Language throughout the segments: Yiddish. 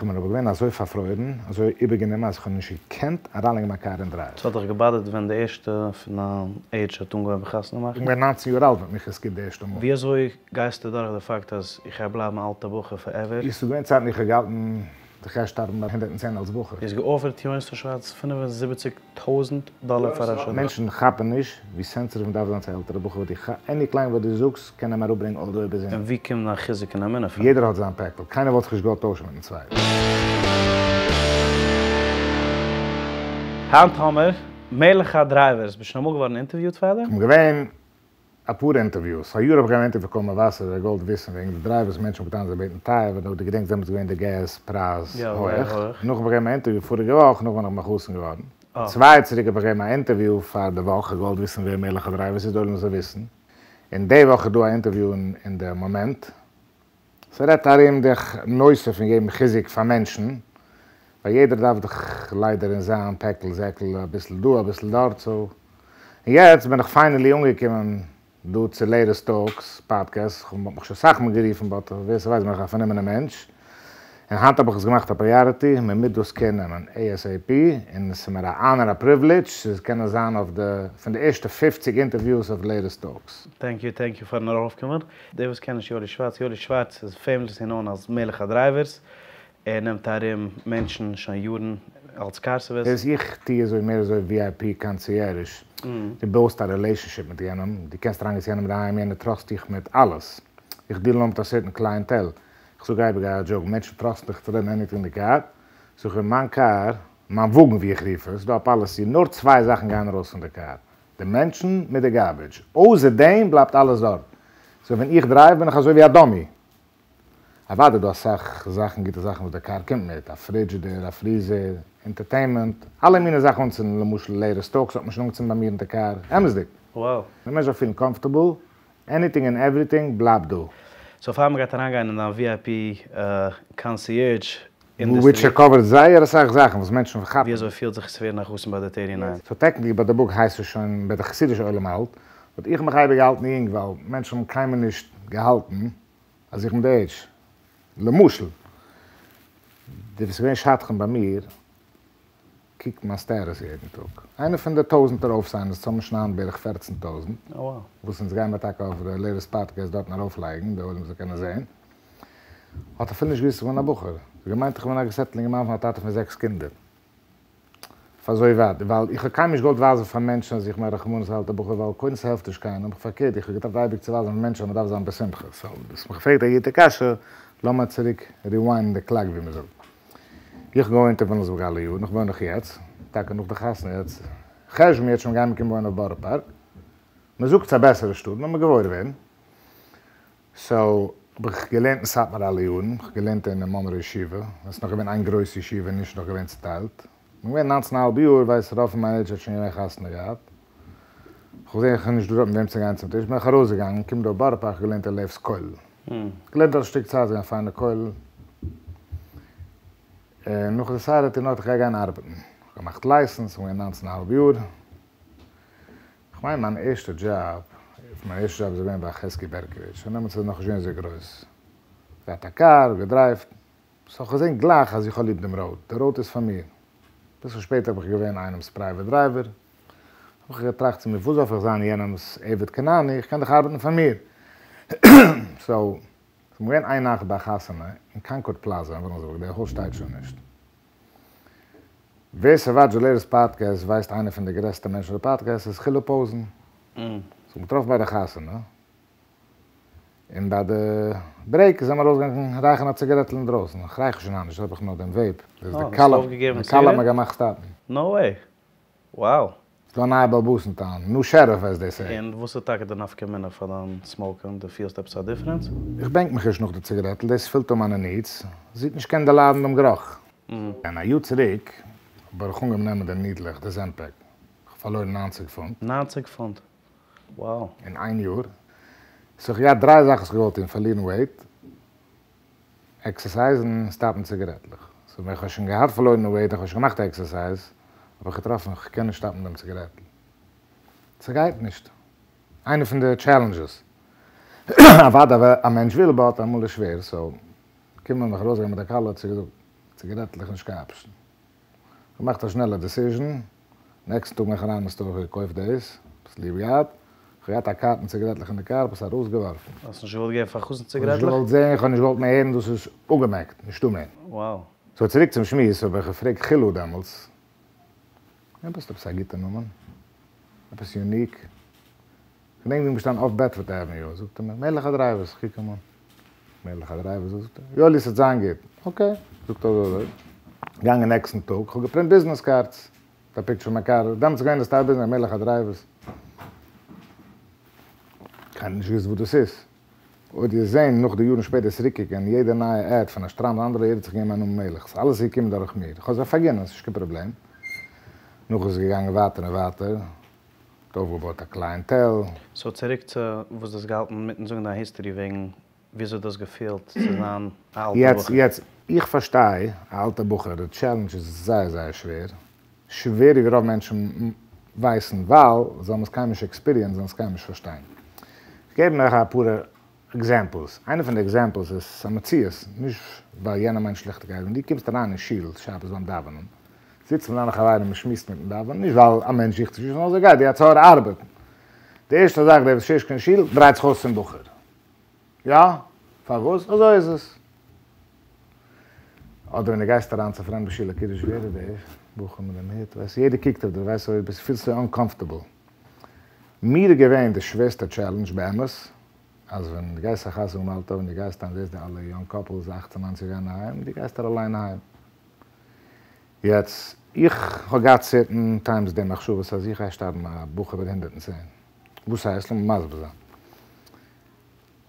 כ'בין אבער געווען אזוי פארפרוירן, אזוי איבערגענומען אז כ'האב נישט געקענט אריינלייגן מיין קאר אין דרייוו. ס'האט דיך געבאדערט ווען די ערשטע פון דיין עידזש האט אנגעהויבן חתונה מאכן? כ'בין געווען ניינצן יאר אלט ווען מ'האט מיך געסקיפט די ערשטע מאל. ווי אזוי גייסטו דורך די פאקט אז איך גיי בלייבן א אלטע בחור פארעווער? ס'איז געווען צייטן איך האב געהאלטן איך גיי שטארבן ביי 110 אלס בחור. האסט געאפערט יונתן שווארץ 75 טויזנט דאלער פאר א שידוך. מענטשן כאפן נישט ווי סענסיטיוו מ'דארף זיין צו א עלטערע בחור וואס די עני קליין וואס דו זאגסט קען אים אראפברענגן אלל די וועי ביז און ווי קומט דיין חיזוק און אמונה פון? יעדער האט זיין פעקל, קיינער וואלט זיך נישט געוואלט טוישן מיטן צווייטן. היינט האמער מלך הדרייווערס, ביסט שוין אמאל געווארן אינטערוויוט פאר דעם? כ'בין געווען אפאר אינטערוויוס, פאריאר האב איך געגעבן א אינטערוויו פאר קול מבשר, זיי געוואלט וויסן וועגן די דרייווערס, מענטשן האבן געטענה'ט זיי בעטן טייער, ווען דו געדענקסט דעמאלטס איז געווען די געז פרייז הויעך, נאך האב איך געגעבן א אינטערוויו פאריגע וואך נאך ווען איך בין חתן געווארן, צוויי יאר צוריק האב איך געגעבן א אינטערוויו פאר די וואך, כ'האב געוואלט וויסן ווער מלך הדרייווערס איז, די עולם זאל וויסן, און די וואך איז דא א אינטערוויו אין די מאמענט, ס'רעדט ארום די נושא פון געבן חיזוק פאר מענטשן, ווייל יעדער דארף דאך ליידער אין זיין פעקל זעקל אביסל דא אביסל דארט, סאו און יעצט בין איך פיינעלי אנגעקומען דא צו לעיטעסט טאלקס פאדקעסט, כ'האב מיך שוין אסאך מאל גערופן באט ווער ס'ווייסט בין איך א פארנומענע מענטש, און היינט האב איך עס געמאכט א פריאריטי, מ'מוז דאס קער נעמען ASAP, און ס'איז מיר א אנער א פריוולידזש צו קענען זיין אויף די פון די ערשטע פופציג אינטערוויוס אויף לעיטעסט טאלקס. טענק יו טענק יו פארן ארויפקומען. די וואס קענען נישט יואלי שווארץ, יואלי שווארץ איז פעימאסלי נאון אלס מלך הדרייווערס, ער נעמט ארום מענטשן שוין יארן אלס קאר סערוויס. דאס איך טוה אזוי מער אזוי VIP קאנסיערזש, דו בויסט א רילעישאנשיפ מיט יענעם, דו קענסט אריינגיין צו יענעם אינדערהיים, יענער טראסט דיך מיט אלעס, איך דיל נאר מיט א סערטען קלייענטעל, איך זאג אייביג א דזשאוק, מענטשן טראסטן דיך צו רעדן עניטינג אין די קאר, זאג איך מיין קאר, מיין וואגן ווי איך רוף עס, איז דא א פאליסי, נאר צוויי זאכן גייען ארויס פון די קאר, די מענטשן מיט די גארבידזש, אויסער דעם בלייבט אלעס דארט, סאו ווען איך דרייוו בין איך אזוי ווי א דאמי, אוודאי דא אסאך זאכן גוטע זאכן וואס די קאר קומט מיט, א פרידזשידער, א פריזער, אינטערטעינמענט, אלע מיני זאכן אנצינדן, למשל לעיטעסט טאלקס האט מען שוין אנגעצינדן ביי מיר אין די קאר, אמת'דיג. Wow. די מענטש זאל פילן קאמפארטעבל, עניטינג ענד עווריטינג בלייבט דא. סאו פאר מ'גייט אריינגיין אין דיין VIP קאנסיערדזש אינדוסטרי. וויטש קאווערט זייער אסאך זאכן וואס מענטשן כאפן. ווי אזוי פילט זיך עס צו ווערן א חתן ביי די טערטי ניין? סאו טעקניקלי ביי די בוק הייסט עס שוין ביי די חסידישע עולם אלט, באט איך האב מיך אייביג געהאלטן יונג ווייל מענטשן האבן קיינמאל נישט געהאלטן אז איך בין די עידזש. למשל, די וואס איז געווען שדכן ביי מיר קוקט מיין סטעטוס יעדן טאג. איינער פון די טויזענטער אויפסיינערס, צאמען שוין היינט בערך פערצן טויזענט, וואס אונז גיימער טאקע אויף די לעיטעסט פאדקעסט דארטן ארויפלייגן, די עולם זאל קענען זען, האט אפילו נישט געוואוסט איך בין א בחור. געמיינט איך בין א געסעטלט אינגערמאן פון א טאטע פון זעקס קינדער. אויף אזוי ווייט, ווייל איך האב קיינמאל נישט געוואלט ווייזן פאר מענטשן אז איך בין א רחמנות א אלטע בחור, ווייל קודם ס'העלפט נישט קיינעם, פארקערט איך האב געטראכט אייביג צו ווייזן פאר מענטשן אז מ'דארף זיין בשמחה, סאו דו האסט מיך געפרעגט א גוטע קשיא, לאמיר צוריק ריוויינדן די קלאק ווי מ'זאגט. איך האב געוואוינט אין וויליאמסבורג אלע יארן, איך וואוין נאך יעצט, טאקע נאך די חתונה יעצט, חשון יעצט שוין גיימיר קומען וואוינען אויף בארא פארק, מ'זאגט ס'איז א בעסערע שטאט, לאמיר געוואויר ווערן. סאו האב איך געלערנט אין סאטמאר אלע יארן, איך האב געלערנט אין מאנרא ישיבה, ווען ס'איז נאך געווען איין גרויסע ישיבה נישט נאך געווען צוטיילט, כ'בין געווען ניינצן א האלב יאר, ווייס רוב פון מיין עידזש האט שוין געווען חתונה געהאט, כ'האב געזען כ'האב נישט דא דארט מיט וועם צו גיין צום טיש, בין איך ארויסגעגאנגען, קום דא בארא פארק, געלערנט אין לעוו'ס כולל, געלערנט דארט א שטיק צייט, ס'איז געווען א פיינע כולל, און נאך דעסיידעט איך נאר איך גיי גיין ארבעטן, כ'האב געמאכט לייסענס, כ'בין געווען ניינצן א האלב יאר. כ'מיין מיין ערשטע דזשאב, מיין ערשטע דזשאב איז געווען ביי חזקי בערקאוויטש, און דעמאלטס איז ער נאכנישט געווען אזוי גרויס, געהאט א קאר, געדרייווט, סאו כ'האב געזען גלייך אז איך האב ליב דעם ראוד, די ראוד איז פאר מיר. אביסל שפעטער האב איך געווען איינעמס פרייוועט דרייווער, האב איך געטראכט צו מיר וואס דארף איך זיין יענעמס עבד כנעני, איך קען דאך ארבעטן פאר מיר. סאו, כ'בין געווען איין נאכט ביי א חתונה אין קאנקארד פלאזא אין וויליאמסבורג, דער האל שטייט שוין נישט. ווער ס'וואטשט די לעיטעסט פאדקעסט ווייסט איינער פון די גרעסטע מענטשן אויף די פאדקעסט איז חילו פאוזן. סאו געטראפן ביי די חתונה, און ביי די ברעיק זענען מיר ארויסגעגאנגען רייכערן א ציגערעטל אינדרויסן, איך רייכער שוין היינט נישט האב איך נאר דעם וועיפ, דאס די כלה, די כלה האט מיר געמאכט סטאפן. נאו וועי! Wow! ס'דא א נייע בעל הבית אין טאון, ניו שעריף עז דעי סעי. און וואס איז טאקע די נפקא מינה פאר דיין סמאוקען? דו פילסט עפעס א דיפרענס? איך בענק מיך נישט נאך די ציגערעטל, דאס פילט אן מיינע נידס, זי האט נישט קענען דערליידן דעם גערוך. און א יאר צוריק האב איך אנגעהויבן נעמען די נידלעך, די זעמפעק, איך האב פארלוירן ניינציג פונט. ניינציג פונט? Wow. אין איין יאר. סאו איך האב געהאט דריי זאכן וואס איך האב געוואלט טון, פארלירן וועיט, עקסערסייז און סטאפן ציגערעטלעך. סאו ווען כ'האב שוין געהאט פארלוירן וועיט און כ'האב שוין געמאכט עקסערסייז, האב איך געטראפן כ'קען נישט סטאפן דעם ציגערעטל. ס'גייט נישט. איינע פון די טשעלענדזשעס. אוודאי א מענטש וויל באט אמאל איז שווער, סאו קומען מיך ארויסגיין מיט די כלה האט זי געזאגט. ציגארעטלעך נישט קיין option. געמאכט א שנעלע decision, נעקסטן טאג בין איך אריין אין store געקויפט דאס, האב עס ליב געהאט, איך האב געהאט א carton ציגארעטלעך אין די קאר, האב עס ארויסגעווארפן. האסט נישט געוואלט געבן פאר חתן ציגארעטלעך? כ'האב נישט געוואלט זען, כ'האב נישט געוואלט מער הערן, דאס איז אפגעמעקט, נישטא מער. Wow. So צוריק צום שמועס, האב איך געפרעגט חילו דעמאלטס, עפעס עפעס א גוטע נאמען? עפעס unique? כ'געדענק ווי מ'איז געשטאנען אויף Bedford Avenue, זאגט ער מיר, מלך הדרייווערס, כ'קוק אים אן, מלך הדרייווערס, זאגט ער, יואלי ס'וועט זיין גוט, okay, זאגט ער אזוי אזוי, געגאנגען נעקסטן טאג, כ'האב געפרינט business cards, מיט א picture פון מיין קאר, דעמאלטס איז געווען די style business, מלך הדרייווערס, קיינער האט נישט געוואוסט וואס דאס איז, אויב דו זען נאך די יארן שפעטער צוריקקוקען יעדע נייע ad פון א שטריימל אנדערע יעדער האט זיך געגעבן א נאמען מלך, ס'איז אלעס געקומען דורך מיר, כ'האב זיי פארגינען, ס'נישט קיין פראבלעם, נאך איז עס געגאנגען ווייטער און ווייטער. האט אויפגעבויט א clientele. So צוריק צו וואס דו האסט געהאלטן מיטן זאגן דיין history וועגן וויאזוי דו האסט געפילט צו זיין א אלטע בחור. יעצט, איך פארשטיי, א אלטע בחור, די challenge איז זייער זייער שווער, שווערער ווי רוב מענטשן ווייסן, ווייל זיי האבן עס קיינמאל נישט experienced, זיי וועלן עס קיינמאל נישט פארשטיין. איך געב נאך אפאר examples, איינע פון די examples איז א מציאות, נישט ווייל יענער מיינט שלעכטיגקייט, ווען דו קומסט אריין אין שול שבת ביים דאווענען, זיצט מיט דיינע חברים און שמועסט מיטן דאווענען, נישט ווייל א מענטש זוכט צו שמועסן, נאר אזוי גייט די יצר הרע ארבעטן. די ערשטע זאך דער וואס שערט קיין שול דרייט זיך אויס צום בחור. יא? פארוואס? אזוי איז עס. אדער ווען דו גייסט אריין צו א פרעמדע שול א קידוש ווער איז דער בחור מיט דעם הוט, ווייסט יעדער קוקט אויף דיר, ווייסט אויב ביסט פילסט זיך uncomfortable. מיר איז געווען די שווערסטע challenge באמת, אז ווען דו גייסט א חתונה האבן אלטע און דו גייסט אהיים זעסט די אלע young couples אכצען ניינצען גייען אהיים, דו גייסט אליין אהיים. יעצט, איך האב געהאט certain times די מחשבות אז איך גיי שטארבן א בחור ביי די 110. וואס הייסט? לאמיר מסביר זיין.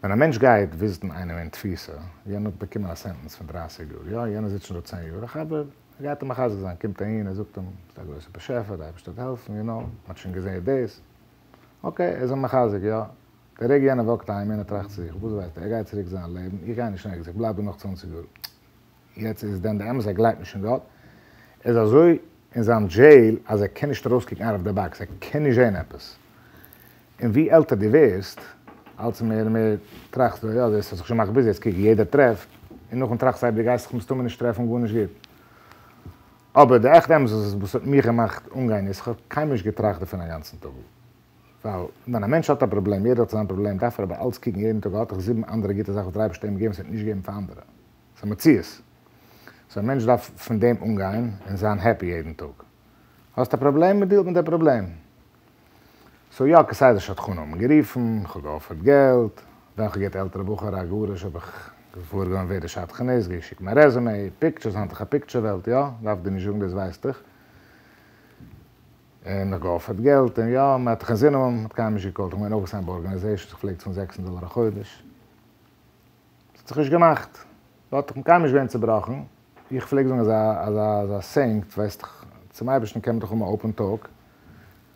ווען א מענטש גייט וויזיטן איינעם אין תפיסה, יענער האט באקומען א sentence פון 30 יאר, יא, יענער זיצט שוין דארט 10 יאר, א חבר, ער גייט אים מחזק זיין, קומט אהין, ער זאגט אים, ביסט א גרויסער באשעפער, די אייבערשטער וועט העלפן, you know, מען האט שוין געזעהן דאס. Okay, ער איז אים מחזק, יא. די רגע יענער walk ט אהיים, יענער טראכט צו זיך, וואס ווייסט ער, ער גייט צוריק זיין לעבן, איך גיי נישט ערגעץ, איך בלייב דא נאך 20 יאר. יעצט איז דען די אמת ער גלייבט נישט אין גאט? ער איז אזוי אין זיין jail אז ער קען נישט ארויסקוקן out of the box, ער קען נישט זען עפעס. און ווי עלטער דו ווערסט, אלץ מער און מער טראכסטו, יא, דאס האט זיך שוין געמאכט ביז יעצט, קוק, יעדער טרעפט, און נאכדעם טראכסטו אייביג דו גייסט זיך מסתמא נישט טרעפן גארנישט גוט. אבער די עכטע אמת וואס האט מיך געמאכט אנגיין איז, כ'האב קיינמאל נישט געטראכט דערפון א גאנצן טאג. ווייל ווען א מענטש האט א פראבלעם, יעדער האט זיין פראבלעם, דארף ער אבער אלץ קוקן יעדן טאג, האט איך זיבן אנדערע גוטע זאכן וואס דער אייבערשטער האט אים געגעבן וואס ער האט נישט געגעבן פאר אנדערע. ס'איז א מציאות. So א מענטש דארף פון דעם אנגיין און זיין happy יעדן טאג. האסט א פראבלעם, מען deal ט מיט די פראבלעם. So יא, כסדר שדכנים האבן גערופן, איך האב געאפערט געלט, ווען איך האב געהערט עלטערע בחור א גרוש האב איך געוואר געווארן ווער די שדכן איז, געשיקט מיין resume, pictures, היינט איז א picture וועלט, יא, דארף דיר נישט זאגן דאס ווייסט איך. און איך געאפערט געלט, און יא, מען האט דיך אינזין האבן, מען האט קיינמאל נישט געקאלט, איך בין אויפגעסיינט ביי organizations, איך פלעג צאלן 600 דאלער א חודש. ס'האט זיך נישט געמאכט. דארט איך בין קיינמאל נישט געווען צובראכן. איך פלעג זאגן אזא אזא אזא saying, ווייסט דאך, צום אייבערשטן קען מען דאך האבן א open talk.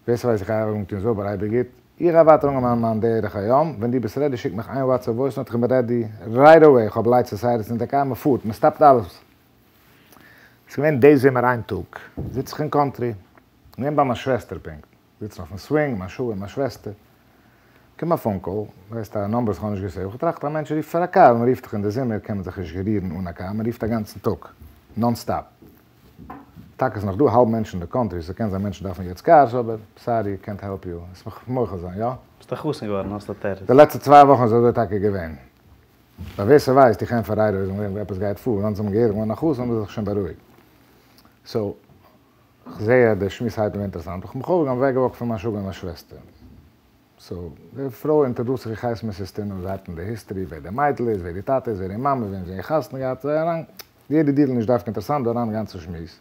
ווער ס'ווייסט איך גיי ארום טון זויבער אייביג גוט. איך גיי ווייטער אנגיין מיין מיין דרך היום. ווען דו ביסט ready שיק מיך איין WhatsApp voice note, איך בין ready right away. איך האב lights און sirens אין די קאר, מ'פארט, מ'סטאפט אלעס. ס'איז געווען די זומער איין טאג, זיץ איך אין country, געווען ביי מיין שוועסטער פונקט. זיצן אויפן swing, מיין שווער און מיין שוועסטער. קומט א phone call, ווייסט א number וואס איך האב נישט געסעיווט, איך טראכט א מענטש רופט פאר א קאר, מען רופט דאך אין די זומער קען מען זיך נישט רירן אן א קאר, מען רופט א גאנצן טאג, non stop. טאקע איז נאך דא האלב מענטשן אין די country, so קען זיין מענטשן דארפן יעצט cars, אבער sorry, קענט העלפ יו, עס מיך מוחל זיין, יא? ביסט א חתן געווארן, האסט א תירוץ. די לעצטע צוויי וואכן איז אזוי טאקע געווען. ווייל ווער ס'ווייסט, איך ענטפער רייט אויס ווען עפעס גייט פאר, ווען זיי האבן געהערט איך בין א חתן האבן זיי זיך שוין בארואיגט. So, כ'זעה אז דער שמועס הייבט אן אינטערעסאנט, איך האב מיך אויפגעהויבן אוועקגעוואקט פון מיין שוואגער און מיין שוועסטער. So, די פרוי introduce ט זיך, איך הייס Mrs. טינא, זי הייבט אן די history, ווער די מיידל איז, ווער די טאטע איז, ווער די מאמע, וועם זי האט חתונה געהאט, זיי אריין, יעדע דיטעל נישט דווקא אינטערעסאנט, דא אריין די גאנצע שמועס.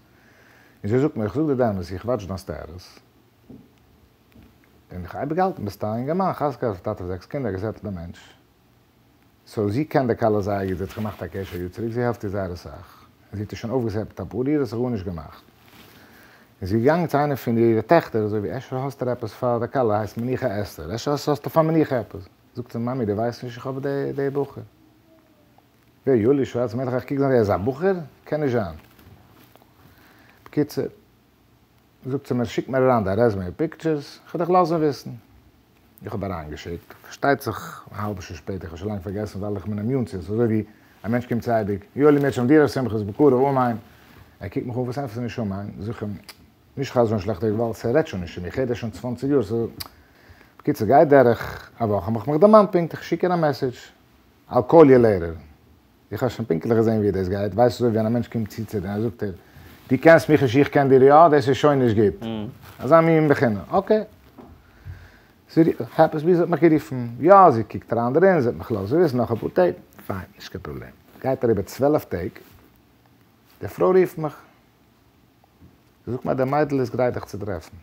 און זי זאגט מיר, איך זאג דיר די אמת, איך watch דיין status, און איך האב געהאלטן, ביסט א אינגערמאן, חתונה געהאט, טאטע פון זעקס קינדער, א געסעטלטע מענטש. So זי קען די כלה זייער גוט, זי האט זיך געמאכט א קשר א יאר צוריק, זי העלפט איר זייער אסאך. און זי האט איר שוין אויפגעסעט מיט אפאר יאר, האט זיך גארנישט געמאכט. און זי איז געגאנגען צו איינע פון אירע טעכטער, אזוי ווי אפשר האסטו עפעס פאר די כלה, הייסט מנוחה אסתר, אפשר האסטו פאר מנוחה עפעס. זאגט זי, מאמי, דו ווייסט נישט, איך האב די די בחור. ווער, יואלי שווארץ מלך, איך קוק זיך, ער איז א בחור? קען נישט זיין. בקיצור, זאגט זי מיר, שיק מיר אריין דיין resume pictures, איך וועל דיך לאזן וויסן. איך האב אריינגעשיקט, פארשטייט זיך א האלבע שעה שפעטער, איך האב שוין לאנג פארגעסן ווייל איך בין immune צו עס, אזוי ווי א מענטש קומט צו אייביג, יואלי אם ירצה השם דיר שמחות בקרוב אמן, ער קוקט מיך אן וואס ענטפערסטו נישט אמן, זאג איך אים, נישט חס ושלום שלעכט ווייל ס'רעדט שוין נישט צו מיר, איך הער דאס שוין צוואנציג יאר, ס'איז. בקיצור גייט דורך א וואך האב איך מיך דערמאנט פונקט, איך שיק איר א מעסעדזש, I'll call you later, איך האב שוין פונקטליך געזען ווי דאס גייט, ווייסט אזוי ווי ווען א מענטש קומט צו צו דיר און זאגט ער, דו קענסט מיך נישט איך קען דיר יא, דאס איז שוין נישט גוט, אזא מין בחינה, okay. זי העפענס ווי זי האט מיך גערופן, יא זי קוקט אריין דערין, זי וועט מיך לאזן וויסן נאך אפאר טעג, פיין, נישט קיין פראבלעם. גייט אריבער 12 טעג, די פרוי רופט מיך, זי זאגט מיר אז די מיידל איז גרייט דיך צו טרעפן.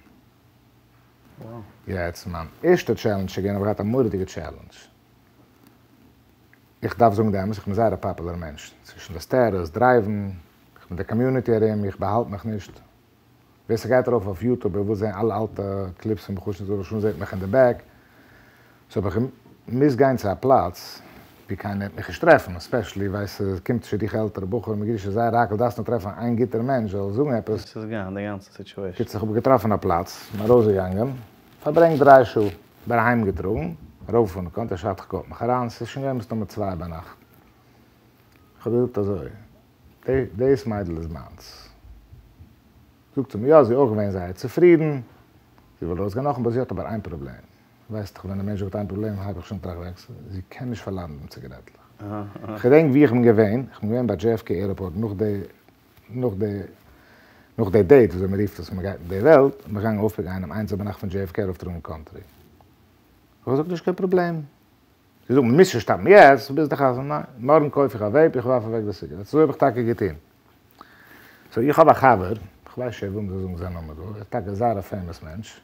יעצט מיין ערשטע challenge איז געווען, איך האב געהאט א מורא'דיגע challenge. איך דארף זאגן די אמת, איך בין זייער א popular מענטש, צווישן די סטעטוס, דרייוון, איך בין די community ארום, איך באהאלט מיך נישט. ווער ס'גייט ארויף אויף YouTube, ער וויל זען אלע אלטע clips פון בחושים זאל שוין זעט מיך אין די back. so האב איך געמוזט גיין צו א פלאץ ווי קיינער וועט מיך נישט טרעפן, especially ווייסט ס'קומט צו דיך עלטערע בחורים מיט גרושות זייער הייקל, דארפסט נאר טרעפן איין גוטער מענטש זאל זאגן עפעס. ס'איז געווען די גאנצע situation. קיצור, איך האב געטראפן א פלאץ, בין ארויסגעגאנגען, פארברענגט דריי שעה, בין אהיים געטראגן, ארויף פון קאנט, ער שרייט איך קאלט מיך אריין, ס'איז שוין געווען מסתמא צוויי ביינאכט. איך האב געזאגט אזוי, דאס מיידל איז מיינס. זאגט זי מיר, יא, זי איז אויך געווען זייער צופרידן, זי וויל ארויסגיין נאכאמאל, זי האט אבער איין פראבלעם. ווייסט דאך ווען א מענטש זאגט איין פראבלעם, הייב איך שוין טראכט וועקס, זי קען נישט פארליידן דעם ציגארעטלעך. איך געדענק ווי איך בין געווען, איך בין געווען ביי JFK airport נאך די, נאך די, נאך די date, וויאזוי מען רופט עס ווען מען גייט אין די וועלט, בין איך געגאנגען אויפפיקן איינעם איינס ביינאכט פון JFK ארויפטראגן אין country. איך האב געזאגט נישט קיין פראבלעם. זי זאגט, מ'מוז שוין שטאפן יעצט, ביז די חתונה. ניין, מארגן קויף איך א vape, איך ווארף אוועק די ציגארעט. אזוי האב איך טאקע געטון. so איך האב א חבר, איך ווייס נישט אויב מ'זאל זאגן זיין נאמען דא, ער איז טאקע זייער א famous מענטש.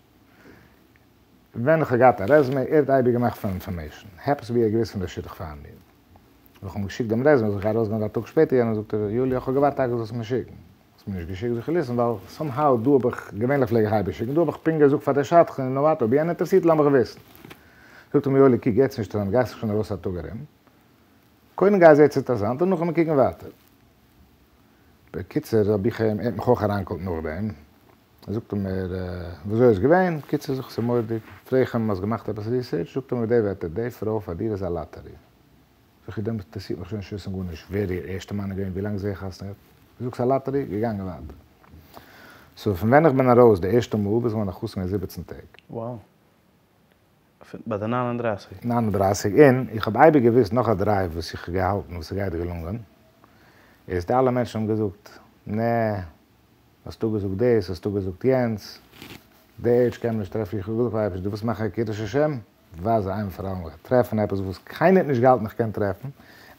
ווען איך האב געהאט א resume, ער האט אייביג געמאכט פאר information. עפעס ווי ער געוואוסט פון די שידוך פאר מיר. ווען איך האב אים געשיקט דעם resume, זאג איך ארויסגיין א טאג שפעטער, יענער זאגט ער, יואלי, איך האב געווארט טאקע זאלסט מיר שיקן. האסט מיר נישט געשיקט, זאג איך, listen, ווייל somehow דא האב איך, געווענליך פלעג איך אייביג שיקן, דא האב איך פונקט געזאגט פאר די שדכן, נו ווארט, אויב יענער אינטערעסירט לאמיך וויסן. זאגט ער מיר, יואלי, קוק יעצט נישט אריין, גייסט זיך שוין ארויס א טאג ארום. קודם גיי זע צו אינטערעסאנט, און נאכדעם קוקן ווייטער. בקיצור, האב איך אים, ער האט מיך אויך אריינגעקאלט נאכדעם. זאגט ער מיר, וויאזוי איז געווען? קיצור, זאג איך, ס'איז מורא'דיג. פרעג איך אים, האסט געמאכט עפעס research? זאגט ער מיר די ווערטער, די פרוי פאר דיר איז א lottery. זאג איך, דעם אינטערעסירט מיך שוין נישט וויסן גארנישט ווער איר ערשטע מאן איז געווען, ווי לאנג זי האט חתונה געהאט. זאגט ס'איז א lottery, געגאנגען ווייטער. so פון ווען איך בין ארויס די ערשטע מאל ביז איך בין א חתן געווען 17 טעג. Wow. ביי די 39. 39, און איך האב אייביג געוואוסט נאך א drive וואס איך האב געהאלטן וואס ס'גייט געלונגען, איז די אלע מענטשן האבן געזאגט, נע, האסטו געזאגט דאס, האסטו געזאגט יענץ, די עידזש קען מען נישט טרעפן, איך האב געזאגט פאר אייבערשטער, דו ווילסט מאכן א קידוש השם? ווייז איין פאר אלעמאל, איך טרעפן עפעס וואס קיינער האט נישט געהאלטן איך קען טרעפן,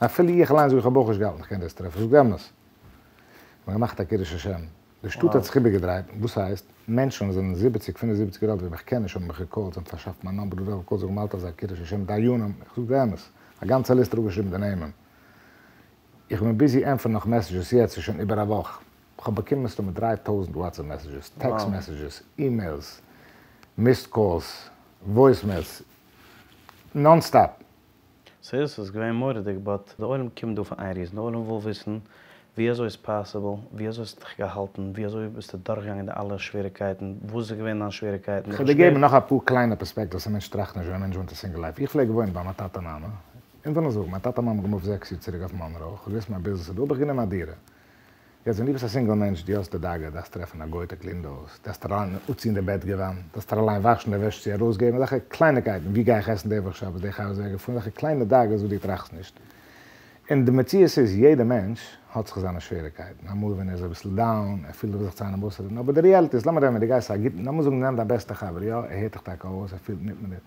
אפילו איך אליין זאג איך האב אויך נישט געהאלטן איך קען דאס טרעפן, איך זאג אמת. איך האב געמאכט א קידוש השם, די שטאט האט זיך איבערגעדרייט, וואס הייסט, מענטשן וואס זענען 70, 75 יאר אלט וועם איך קען נישט האבן מיך געקאלט, זיי האבן פארשאפט מיין נאמבער, דא געקאלט, זאגן מ'האלט אזא קידוש השם, דיינים, איך זאג די אמת, א גאנצע ליסט אראפגעשריבן די נעמען. איך בין busy ענטפערן נאך messages יעצט, איז שוין איבער א וואך. איך האב באקומען מסתמא 3000 WhatsApp messages, text messages, emails, missed calls, voicemails, non-stop. ס'איז געווען מורא'דיג, but די עולם קומט דא פאר איין reason, די עולם וויל וויסן ווי אזוי איז possible, ווי אזוי האסטו דיך געהאלטן, ווי אזוי ביסטו דורכגעגאנגען די אלע שוועריגקייטן, וואס איז געווען דיין שוועריגקייטן? איך וועל דיר געבן נאך אפאר קליינע פערספעקטיווס, א מענטש טראכט נישט ווען א מענטש וואוינט א single life. איך פלעג וואוינען ביי מיין טאטע מאמע, און וויל איך זאגן, מיין טאטע מאמע האבן געמופט זעקס יאר צוריק אויף מאנרא, איך האב געוואוסט מיין ביזנעס איז דא, האב איך גענומען א דירה. יעצט ווען דו ביסט א single מענטש, דו האסט די דאגה, דארפסט טרעפן א גוי to clean די הויז, דארפסט אליין אפציען די בעט געוואנט, דארפסט אליין וואשן די וועש צו ארויסגעבן, אזעלכע קלייניקייטן, ווי גיי איך עסן די וואך שבת, די חבר איז אוועקגעפארן, אזעלכע קליינע דאגות וואס דו טראכסט נישט. און די מציאות איז, יעדער מענטש האט זיך זיינע שוועריקייטן, אמאל ווען ער איז אביסל down, ער פילט זיך צו איינעם אויסרעדן, אבער די reality איז, לאמיר רעדן ווען דו גייסט צו א גוטן, לאמיר זאגן נעם דיין בעסטע חבר, יא, ער הערט דיך טאקע אויס, ער פילט מיט מיט דיר,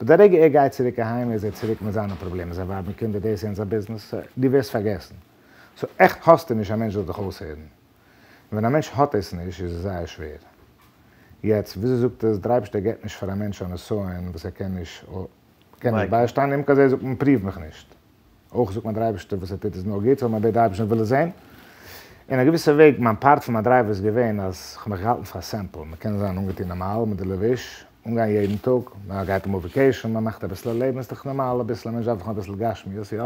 אבער די רגע ער גייט צוריק אהיים, איז ער צוריק מיט זיינע פראבלעמען, זיין ווייב און קינדער, דאס יענץ, זיין ביזנעס, דו ווערסט פארגעסן. so עכט האסטו נישט א מענטש זאל דיך אויסהערן. און ווען א מענטש האט עס נישט, איז עס זייער שווער. יעצט, וויאזוי זאגט עס, דער אייבערשטער געבט נישט פאר א מענטש א נסיון וואס ער קען נישט, קען נישט ביישטיין, אים כזה זאגט מען, פרואוו מיך נישט. אויך זאגט מען דער אייבערשטער וואס ער טוט איז נאר גוט, ווייל מען בעט דער אייבערשטער וויל עס זען. אין א געוויסע וועג, מיין part פון מיין drive איז געווען אז איך האב מיך געהאלטן פאר simple. מען קען זיין אנגעטון נארמאל מיט די לבוש, אנגיין יעדן טאג, מען גייט אמאל vacation, מען מאכט אביסל א לעבן, איז דאך נארמאל אביסל, א מענטש דארף דאך אביסל גשמיות, יא.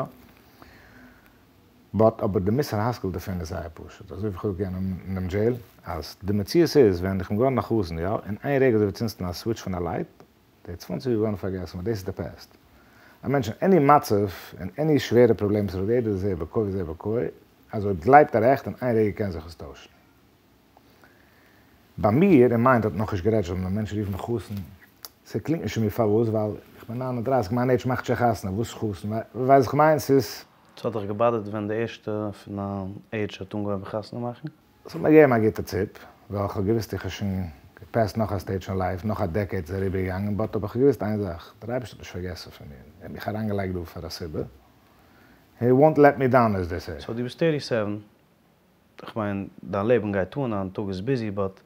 but אבער די מוסר השכל דערפון איז זייער פשוט, אזוי ווי איך האב געזאגט יענעם אין דעם jail, אז די מציאות איז, ווען איך בין געווארן א חתן, יא, אין איין רגע אזוי ווי צינדסטו א switch פון א light, די 20 איז געווארן פארגעסן, ווייל דאס איז די past. א מענטש אין עני מצב, אין עני שווערע פראבלעם וואס ער האט יעדער זה בכה וזה בכה, אז אויב גלייבט ער עכט אין איין רגע קען זיך עס טוישן. ביי מיר אין מיינד האט נאכנישט גערעדזשערט ווען מענטשן רופן מיך חתן, ס'קלינגט נישט צו מיר פארוואס ווייל איך בין 39 מיין עידזש מאכט שוין חתונה, וואס חתן, ווייסט כ'מיין ס'איז. ס'האט דיך געבאדערט ווען די ערשטע פון דיין עידזש האט אנגעהויבן חתונה מאכן? ס'האט מיר געגעבן א גוטע ציפ, ווייל כ'האב געוואוסט איך האב שוין געפעסט נאך א סטעידזש אין לייף, נאך א דעקעיד איז אריבערגעגאנגען, באט אבער כ'האב געוואוסט איין זאך, דער אייבערשטער האט נישט פארגעסן פון מיר, ער האט מיך אריינגעלייגט דא פאר א סיבה, הי וואנט לעט מי דאון עז דעי סעי. סאו דו ביסט טערטי סעווען, כ'מיין דיין לעבן גייט אן, דיין טאג איז ביזי, באט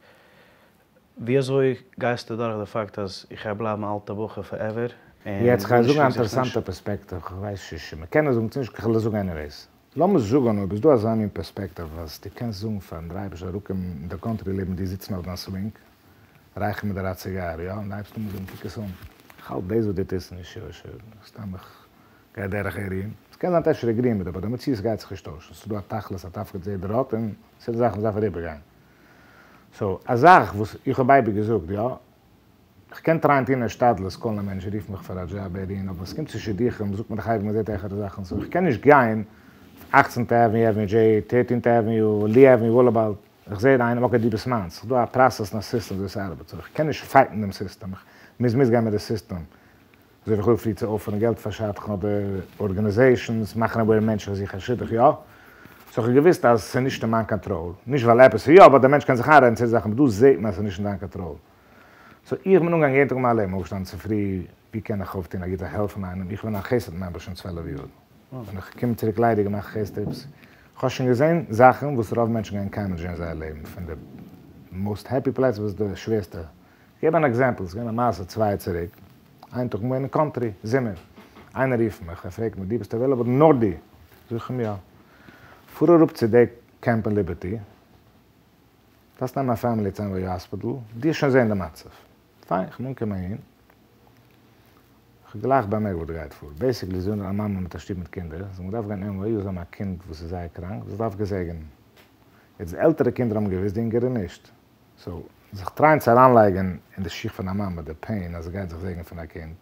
ווי אזוי גייסטו דורך די פאקט אז איך גיי בלייבן א אלטע בחור פארעווער, און יעצט כ'גיי גארנישט זאגן א פיקס זיך נישט? אינטערעסאנטע פערספעקטיוו, כ'ווייס נישט צו מ'קען עס זאגן צו נישט, כ'וועל עס זאגן עניוועיס. לאמיר זאגן אויב איז דא אזא מין פערספעקטיוו אז דו קענסט זאגן פארן דרייווער זאל אראפקומען אין די קאנטרי לעבן דיר זיצן אויף דיין סווינג, רייכערן מיט דיר א ציגאר, יא? און דו הייבסט אן זאגן קוק עס אן, כ'האלט דאס וואס דו טוסט איז נישט יושר, סתם איך גיי דורך עריען. ס'קען זיין אפשר עגריען מיט דיר באט די מציאות גייט זיך נישט טוישן, ס'איז דא א תכלית א תפקיד וואס יעדער האט און ס'איז דא זאכן וואס דארף אריבערגיין. סאו א זאך וואס איך האב אייביג געזאגט יא, כ'קען טרייען טון השתדלות, קאלן א מענטש רוף מיך פאר א דזשאב עריען אבער ווען ס'קומט צו שידוכים זאגט מען דאך אייביג מ'זעט העכערע זאכן סאו כ'קען נישט גיין אכצנטע עוועניו, עוועניו דזשעי, טערטינטע עוועניו, לי עוועניו, וואלאבאוט, איך זעה איינעם אקעי דו ביסט מיינס, ס'איז דא א פראסעס און א סיסטעם וויאזוי ס'ארבעט סאו כ'קען נישט פייטן דעם סיסטעם, כ'מוז מיטגיין מיט די סיסטעם. אזוי ווי איך האב פרי צו אפערן געלט פאר שדכן אדער ארגאניזעישאנס מאכן אוועיר מענטשן איך זוך א שידוך יא, סאו איך האב געוויסט אז ס'איז נישט אין מיין קאנטראל, נישט ווייל עפעס איז יא, באט דער מענטש קען זיך איינרעדן צו די זאכן, באט דא זעהט מען אז ס'איז נישט אין דיין קאנטראל. סאו איך בין אנגעגאנגען יעדן טאג אין מיין לעבן, אויפגעשטאנען צופרי, ווי קען איך אויפטון א גוטע העלפן איינעם, איך בין א חסד מעמבער שוין 12 יאר, ווען איך קום צוריק ליידיג און מאך חסד טריפס, איך האב שוין געזען זאכן וואס רוב מענטשן גייען קיינמאל נישט זען אין זייער לעבן, פון די מאוסט העפי פלעצער ביז די שווערסטע כ'געב אן עקזעמפל, ס'איז געווען א מעשה צוויי יאר צוריק, איין טאג כ'בין אין קאנטרי, זומער, איינער רופט מיך, ער פרעגט מיר, דו ביסט עוועילעבל? נאר דו? זאג איך אים יא. פאר אראפ צו די קעמפ אין ליבערטי, דארפסט נעמען א פעמילי צו NYU האספיטל, דו וועסט שוין זען די מצב. פיין, כ'בין אנגעקומען אהין, כ'האב גלייך באמערקט וואס דא גייט פאר, בעיסיקלי זיי זענען א מאמע מיט א שטוב מיט קינדער, זיי האבן געדארפט גיין NYU, זיי האבן א קינד וואס איז זייער קראנק, וואס דארף געזעגענען. יעצט די עלטערע קינדער האבן געוואוסט, די אינגערע נישט. סאו, זיך טרייען צו אריינלייגען אין די שיך פון א מאמע די פעין אז זי גייט זיך געזעגענען פון א קינד,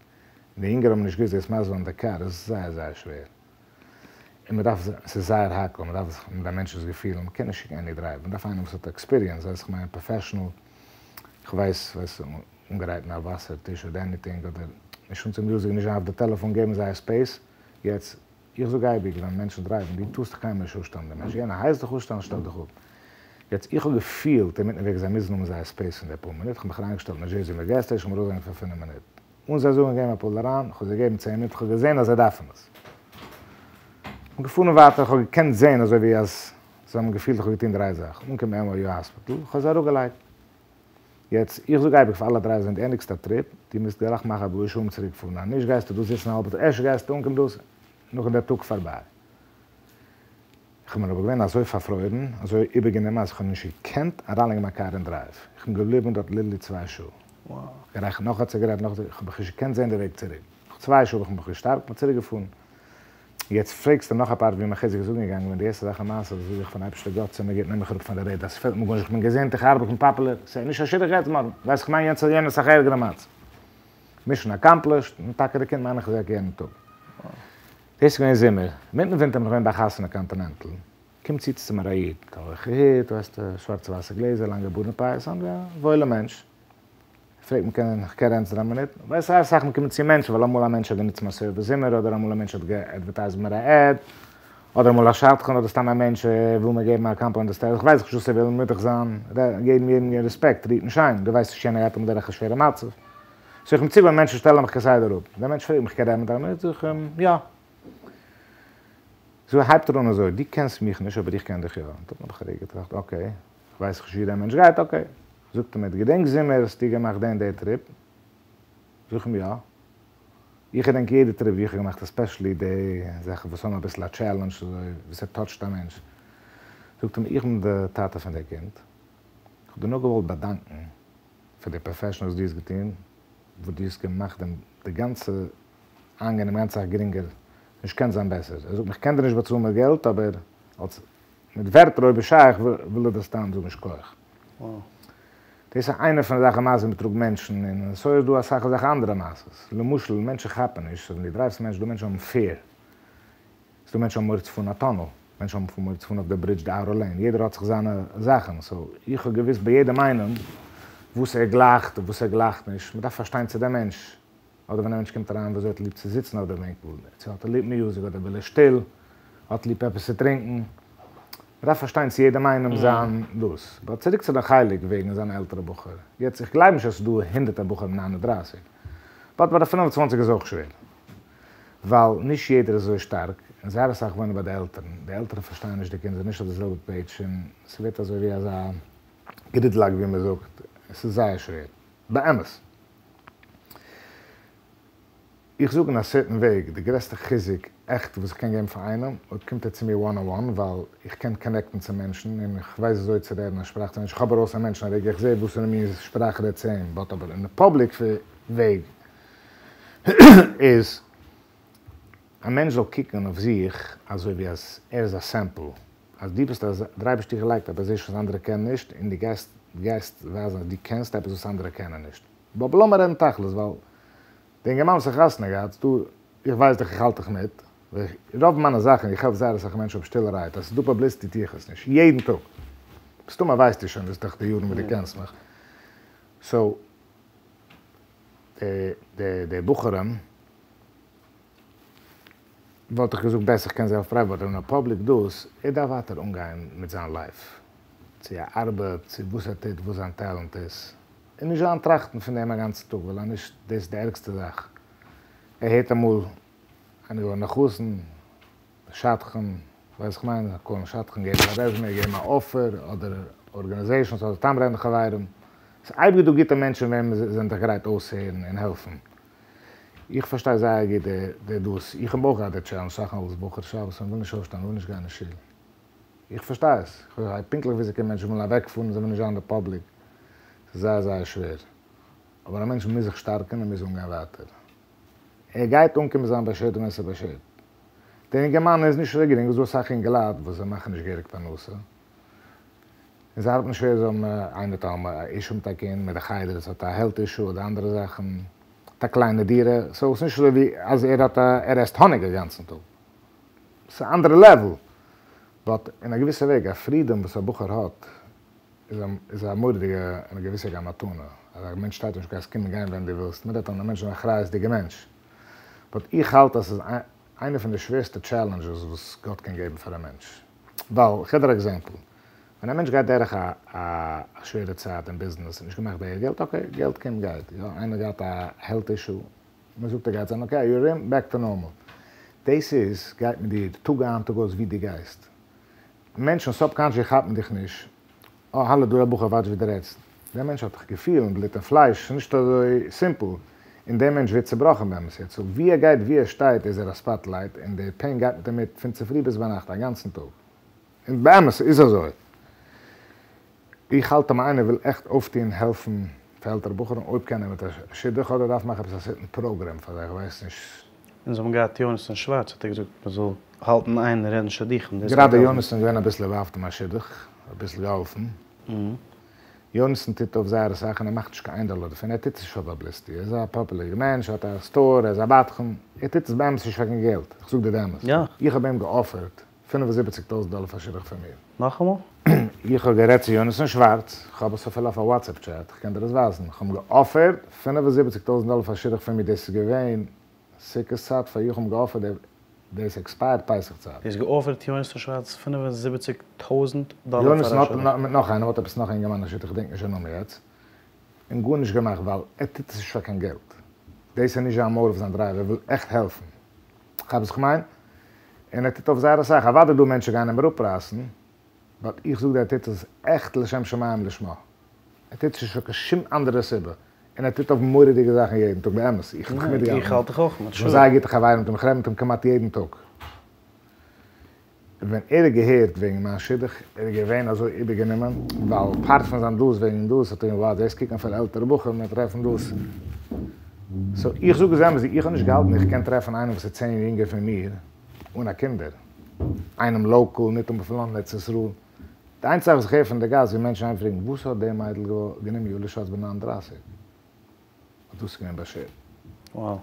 און די אינגערע האבן נישט געוואוסט דאס מסביר זיין אין די קאר איז זייער זייער שווער. און מען דארף, ס'איז זייער הייקל, מען דארף זיך מיט א מענטש'ס געפילן, מען קען נישט שיקן עני דרייווער, מען דארף איינעם וואס האט עקספיריענס, ווייס איך מיין פראפעשענעל, איך ווייס ווייס אנגרייטן א וואסער טיש אדער עניטינג, אדער נישט אנצינדן מיוזיק, נישט זיין אויף די טעלעפאן, געבן זיי א ספעיס, יעצט איך זאג אייביג ווען מענטשן דרייוון, דו טארסט דיך קיינמאל נישט אפשטעלן דעם מענטש, יענער הייסט דיך אפשטעלן, שטעל דיך אפ. יעצט איך האב געפילט אינמיטן וועג זיי מוזן האבן זייער ספעיס פון די פאר מינוט, איך האב מיך אריינגעשטעלט אין ניו דזשערזי אין די געז סטעישן, כ'בין ארויסגעגאנגען פאר פינף מינוט, אן זיי זאגן געגעבן א פאל אריין, איך האב זיי געגעבן צען מינוט, איך האב געזען אז זיי דארפן עס. כ'בין געפארן ווייטער, איך האב געקענט זען אזוי ווי אז זיי האבן געפילט איך האב געטון די רייט זאך, אנגעקומען NYU האספיטאל, איך האב זיי אראפגעלייגט. יעצט, איך זאג אייביג פאר אלע דרייווערס ווען דו ענדיגסט א טריפ, דו מוזט גלייך מאכן א בושה אום צוריק פארן, אז נישט גייסטו דא זיצן א האלבע טאג, ערשט גייסטו אנקומען דא, נאכדעם דער טאג פארביי. איך בין אבער געווען אזוי פארפרוירן, אזוי איבערגענומען אז איך האב נישט געקענט אריינלייגן מיין קאר אין דרייוו. איך בין געבליבן דארט ליטערלי צוויי שעה. גערייכערט נאך א ציגארעט, נאך א ציגארעט, איך האב מיך נישט געקענט זען די וועג צוריק. נאך צוויי שעה האב איך מיך געשטארקט, בין צוריק געפארן. יעצט פרעגסטו נאך א פארט ווי מיין חיזוק איז אנגעגאנגען ווען די ערשטע זאך למעשה וואס זאג איך פארן אייבערשטער גאט זיי מיר גוט נעם מיך אראפ פון די רעדער ס'פעלט מיר גארנישט איך בין געזונט איך ארבעט איך בין פאפולער ס'איז נישט א שידוך יעצט מארגן ווייס איך מיין יענץ יענער אסאך ערגערע מצב מישן אקאמפלישט און טאקע די קינד מיין איך זעק יענעם טאג דאס איז געווען זומער אינמיטן ווינטער בין איך געווען ביי א חתונה קאנטינענטל קומט צו צו מיר א איד מיט א הויכע הוט ווייסטו שווארצע ווייסע גלעזער לאנגע בארד און פאות א וואוילע מענטש פרעגט מיר קען איך קען רעדן צו דיר א מינוט? ווייסט זייער אסאך מאל קומען צו מענטשן ווייל אמאל א מענטש האט גענוצט מיין סערוויס זומער אדער אמאל א מענטש האט גע'עדווערטייזט מיר א עד אדער אמאל א שדכן אדער סתם א מענטש וויל מיר געבן א קאמפלימענט אדער איך ווייס נישט וואס ער וויל מוז דאך זיין געבן יעדעם רעספעקט רעדן שיין דו ווייסט נישט יענער גייט אמאל דורך א שווערע מצב סאו איך בין צוגעוואוינט מענטשן שטעלן מיך כסדר אפ דער מענטש פרעגט מיך קען רעדן מיט דיר א מינוט זאג איך אים יא סאו הייבט ער אן אזוי דו קענסט מיך נישט אבער איך קען דיך יא דארטן האב איך א רגע געטראכט אקעי איך ווייס נישט ווי דער מענטש גייט אקעי זאגט ער מיר, געדענקסט זומער האסטו געמאכט די און די טריפ? זאג איך אים, יא. איך געדענק יעדע טריפ ווי איך האב געמאכט עספעשעלי די זאכן וואס האבן אביסל א טשעלענדזש אזוי וואס עס טאטשט א מענטש. זאגט ער מיר, איך בין די טאטע פון די קינד, איך האב דיר נאר געוואלט באדאנקן פאר די פראפעשענעל וואס דו האסט געטון, וואס דו האסט געמאכט דעם די גאנצע איינגיין דעם גאנצע זאך גרינגער, נישט קען זיין בעסער. ער זאגט מיר, איך קען דיר נישט באצאלן מיט געלט אבער אלס מיט ווערטער אויב איז שייך וויל איך דיר סתם זאגן שכוח. דאס איז איינע פון אזעלכע מעשות ווי מ'טראגט מענטשן, און סוי איז דא אסאך אזעלכע אנדערע מעשות. למשל, מענטשן כאפן נישט אז ווען דו דרייווסט מענטשן, דא מענטשן האבן פעיר. ס'דא מענטשן האבן מורא צו פארן א טאנעל, מענטשן האבן מורא צו פארן אויף די ברידזש די אוטער לעין, יעדער האט זיך זיינע זאכן, סאו איך האב געוואוסט ביי יעדעם איינעם וואס ער גלייכט און וואס ער גלייכט נישט, מ'דארף פארשטיין צו דעם מענטש, אדער ווען א מענטש קומט אריין וויאזוי האט ער ליב צו זיצן אויף די בענקל, צו האט ער ליב מיוזיק אדער וויל ער שטיל, האט ליב עפעס צו טרינקן, מ'דארף פארשטיין צו יעדעם איינעם זיין דאס. באט צוריק צו די חלק וועגן זיין עלטערע בחור, יעצט איך גלייב נישט אז ס'איז דא הונדערטער בחורים 39, באט ביי די 25 איז אויך שווער. ווייל נישט יעדער איז אזוי שטארק, און זייער אסאך וואוינען ביי די עלטערן, די עלטערן פארשטייען נישט די קינדער, זענען נישט אויף די זעלבע פעידזש, און ס'ווערט אזוי ווי אזא גרידלאק ווי מ'זאגט, עס איז זייער שווער. באמת. איך זאג אין א סערטען וועג, די גרעסטע חיזוק עכט וואס איך קען געבן פאר איינעם, אויב קומט ער צו מיר וואן אן וואן, ווייל איך קען קאנעקטן צו מענטשן, און איך ווייס וויאזוי צו רעדן א שפראך צו מענטשן, איך האב ארויס א מענטש אין א רגע, איך זע וואסערע מין שפראך רעדט צו אים, באט אבער אין די פאבליק וועג, איז א מענטש זאל קוקן אויף זיך אזוי ווי אז ער איז א סעמפל, אז דו ביסט אז דער אייבערשטער האט דיך געלייגט א פאזישן וואס אנדערע קענען נישט, און דו גייסט גייסט ווייזן אז דו קענסט עפעס וואס אנדערע קענען נישט. באט לאמיר רעדן תכלית, ווייל די אינגערמאן וואס האט חתונה געהאט, דא, איך ווייס דאך איך האלט דיך מיט, רוב מיינע זאכן, איך העלף זייער אסאך מענטשן אויף שטילערהייט, אז ס'איז דא פאבליסיטי טו איך עס נישט, יעדן טאג. מסתמא ווייסטו שוין, דאס איז דאך די יארן וואס דו קענסט מיך. סאו. די בחורים וואלט איך געזאגט בעסער איך קען זיי אויף פרייוואט אבער אין פאבליק דאס ער דארף ווייטער אנגיין מיט זיין לייף צו ער ארבעט צו וואס ער טוט וואס זיין טעלענט איז און נישט זיין טראכטן פון דעם א גאנצן טאג ווייל אז נישט דאס איז די ערגסטע זאך ער הערט אמאל איינער געווארן א חתן שדכן, ווייס איך מיין, קאלן שדכן, געבן א רעזמעי, געבן א אפער, אדער ארגאניזעישאנס, אדער סתם רעדן חברים. ס'איז אייביג דא גוטע מענטשן וועם זענען דיך גרייט אויסהערן און העלפן. איך פארשטיי זייער גוט די דאס. איך האב אויך געהאט די טשעלענדזש אסאך מאל אלס בחור שבת מען וויל נישט אויפשטיין, מען וויל נישט גיין אין שול. איך פארשטיי עס. איך ווייס פונקטליך וויאזוי קען מענטשן ווילן אוועקפארן, זיי ווילן נישט זיין אין די פאבליק. ס'איז זייער זייער שווער. אבער א מענטש מוז זיך שטארקן און מוז אנגיין ווייטער. ער גייט אנקומען זיין באשערט ווען ס'איז באשערט. דער אינגערמאן איז נישט אזוי גרינג, ס'איז דא אסאך אינגעלייט וואס זיי מאכן נישט געהעריג פרנסה, און זיי ארבעטן שווער, זיי האבן איינער האט א אישו מיט א קינד, מיט די חדר, עס האט א העלט אישו אדער אנדערע זאכן, האט א קליינע דירה, סאו עס איז נישט אזוי ווי אז ער האט א ער עסט האניג א גאנצן טאג, ס'איז א אנדערע לעוול, באט אין א געוויסע וועג א פרידאם וואס א בחור האט איז א מורא'דיגע אין א געוויסע וועג א מתנה, אז א מענטש שטייט נישט גייסט קומען גיין ווען דו ווילסט, מ'רעדט אז א מענטש איז אן אחריות'דיגע מענטש, באט איך האלט אז ס'איז איינע פון די שווערסטע טשעלענדזשעס וואס גאט קען געבן פאר א מענטש, ווייל כ'גיב דיר א עקזעמפל, ווען א מענטש גייט דורך א א שווערע צייט אין ביזנעס, נישט געמאכט די געלט, אקעי, געלט קומט גייט, יא, איינער געהאט א העלט אישו, מען זאגט ער גייט זיין אקעי, א יאר ארום, בעק טו נארמאל. דאס איז, גייט מיט דיר טאג איין טאג אויס ווי דו גייסט. מענטשן סאבקאנשעסלי כאפן דיך נישט, אה האלא דא א בחור וואטש ווי דו רעדסט, דער מענטש האט דאך געפילן, בלוט און פלייש, ס'איז נישט אזוי סימפל, און דער מענטש ווערט צובראכן באמת יעצט, סאו ווי ער גייט ווי ער שטייט איז ער א ספאטלייט, און די פעין גייט מיט אים מיט פון צופרי ביז ביינאכט א גאנצן טאג, און באמת ס'איז אזוי. איך האלט אז איינער וויל עכט אויפטוהן העלפן פאר עלטערע בחורים אויב קען ער מיט א שידוך אדער דארף מאכן עפעס א סערטן פראגרעם פאר זיי איך ווייס נישט. אונז האבן געהאט יונתן שווארץ האט ער געזאגט מען זאל האלטן איין רעדן שידוכים דאס גראדע יונתן איז געווען אביסל אינוואלווד אין מיין שידוך, אביסל געהאלפן. יונתן טוט אויף זייער אסאך און ער מאכט נישט קיין איין דאלער דערפון, ער טוט עס נישט פאר פאבליסיטי, ער איז א פאפולער מענטש, ער האט א סטאר, ער איז א בדחן, ער טוט עס באמת נישט פאר קיין געלט, איך זאג דיר די אמת, איך האב אים געאפערט 75 טויזנט דאלער פאר שידוך פון מיר. נאכאמאל? איך האב גערעדט צו יונתן שווארץ, איך האב עס אפילו אויף א וואטסעפפ טשעט, איך קען דיר עס ווייזן, איך האב אים געאפערט 75 טויזנט דאלער פאר שידוך פון מיר, דאס איז געווען סוכות צייט פאר איך האב אים געאפערט דאס עקספייערט פסח צייט. דו האסט געאפערט יונתן שווארץ 75 טויזנט דאלער פאר א שידוך? יונתן האט מיט נאך איינעם, האט עפעס נאך א אינגערמאן א שידוך, איך געדענק נישט די נאמען יעצט, און גארנישט געמאכט ווייל ער טוט עס נישט פאר קיין געלט, דאס איז נישט זיין מאטיוו זיין דרייוו, ער וויל עכט העלפן. כאפסט וואס כ'מיין? און ער טוט אויף זייער אסאך, אוודאי דא מענטשן גייען אים אראפרייסן, באט איך זאג דיר ער טוט עס עכט לשם שמים לשמה, ער טוט עס נישט פאר קיין שום אנדערע סיבה, און ער טוט אויף מורא'דיגע זאכן יעדן טאג, באמת, איך האב מיטגעהאלטן, איך האלט דיך אויך מיט, איך בין זייער גוטע חברים מיט אים, איך רעד מיט אים כמעט יעדן טאג. ווען ער האט געהערט וועגן מיין שידוך, ער איז געווען אזוי איבערגענומען, ווייל פארט פון זיין דאס וועגן דאס האט ער געוואלט דאס קוקן פאר עלטערע בחורים און טרעפן דאס. סאו איך זאג עס אמת, איך האב נישט געהאלטן איך קען טרעפן איינעם וואס איז צען יאר יונגער פון מיר, אן א קינדער, איינעם לאקאל, ניטאמאל פון לאנד ארץ ישראל. די איינציגע זאך וואס איך הער פון די גאס ווי מענטשן איינפרעגן וואס האט די מיידל גענומען יואליש אלס בן 39? דאס איז געווען באשערט.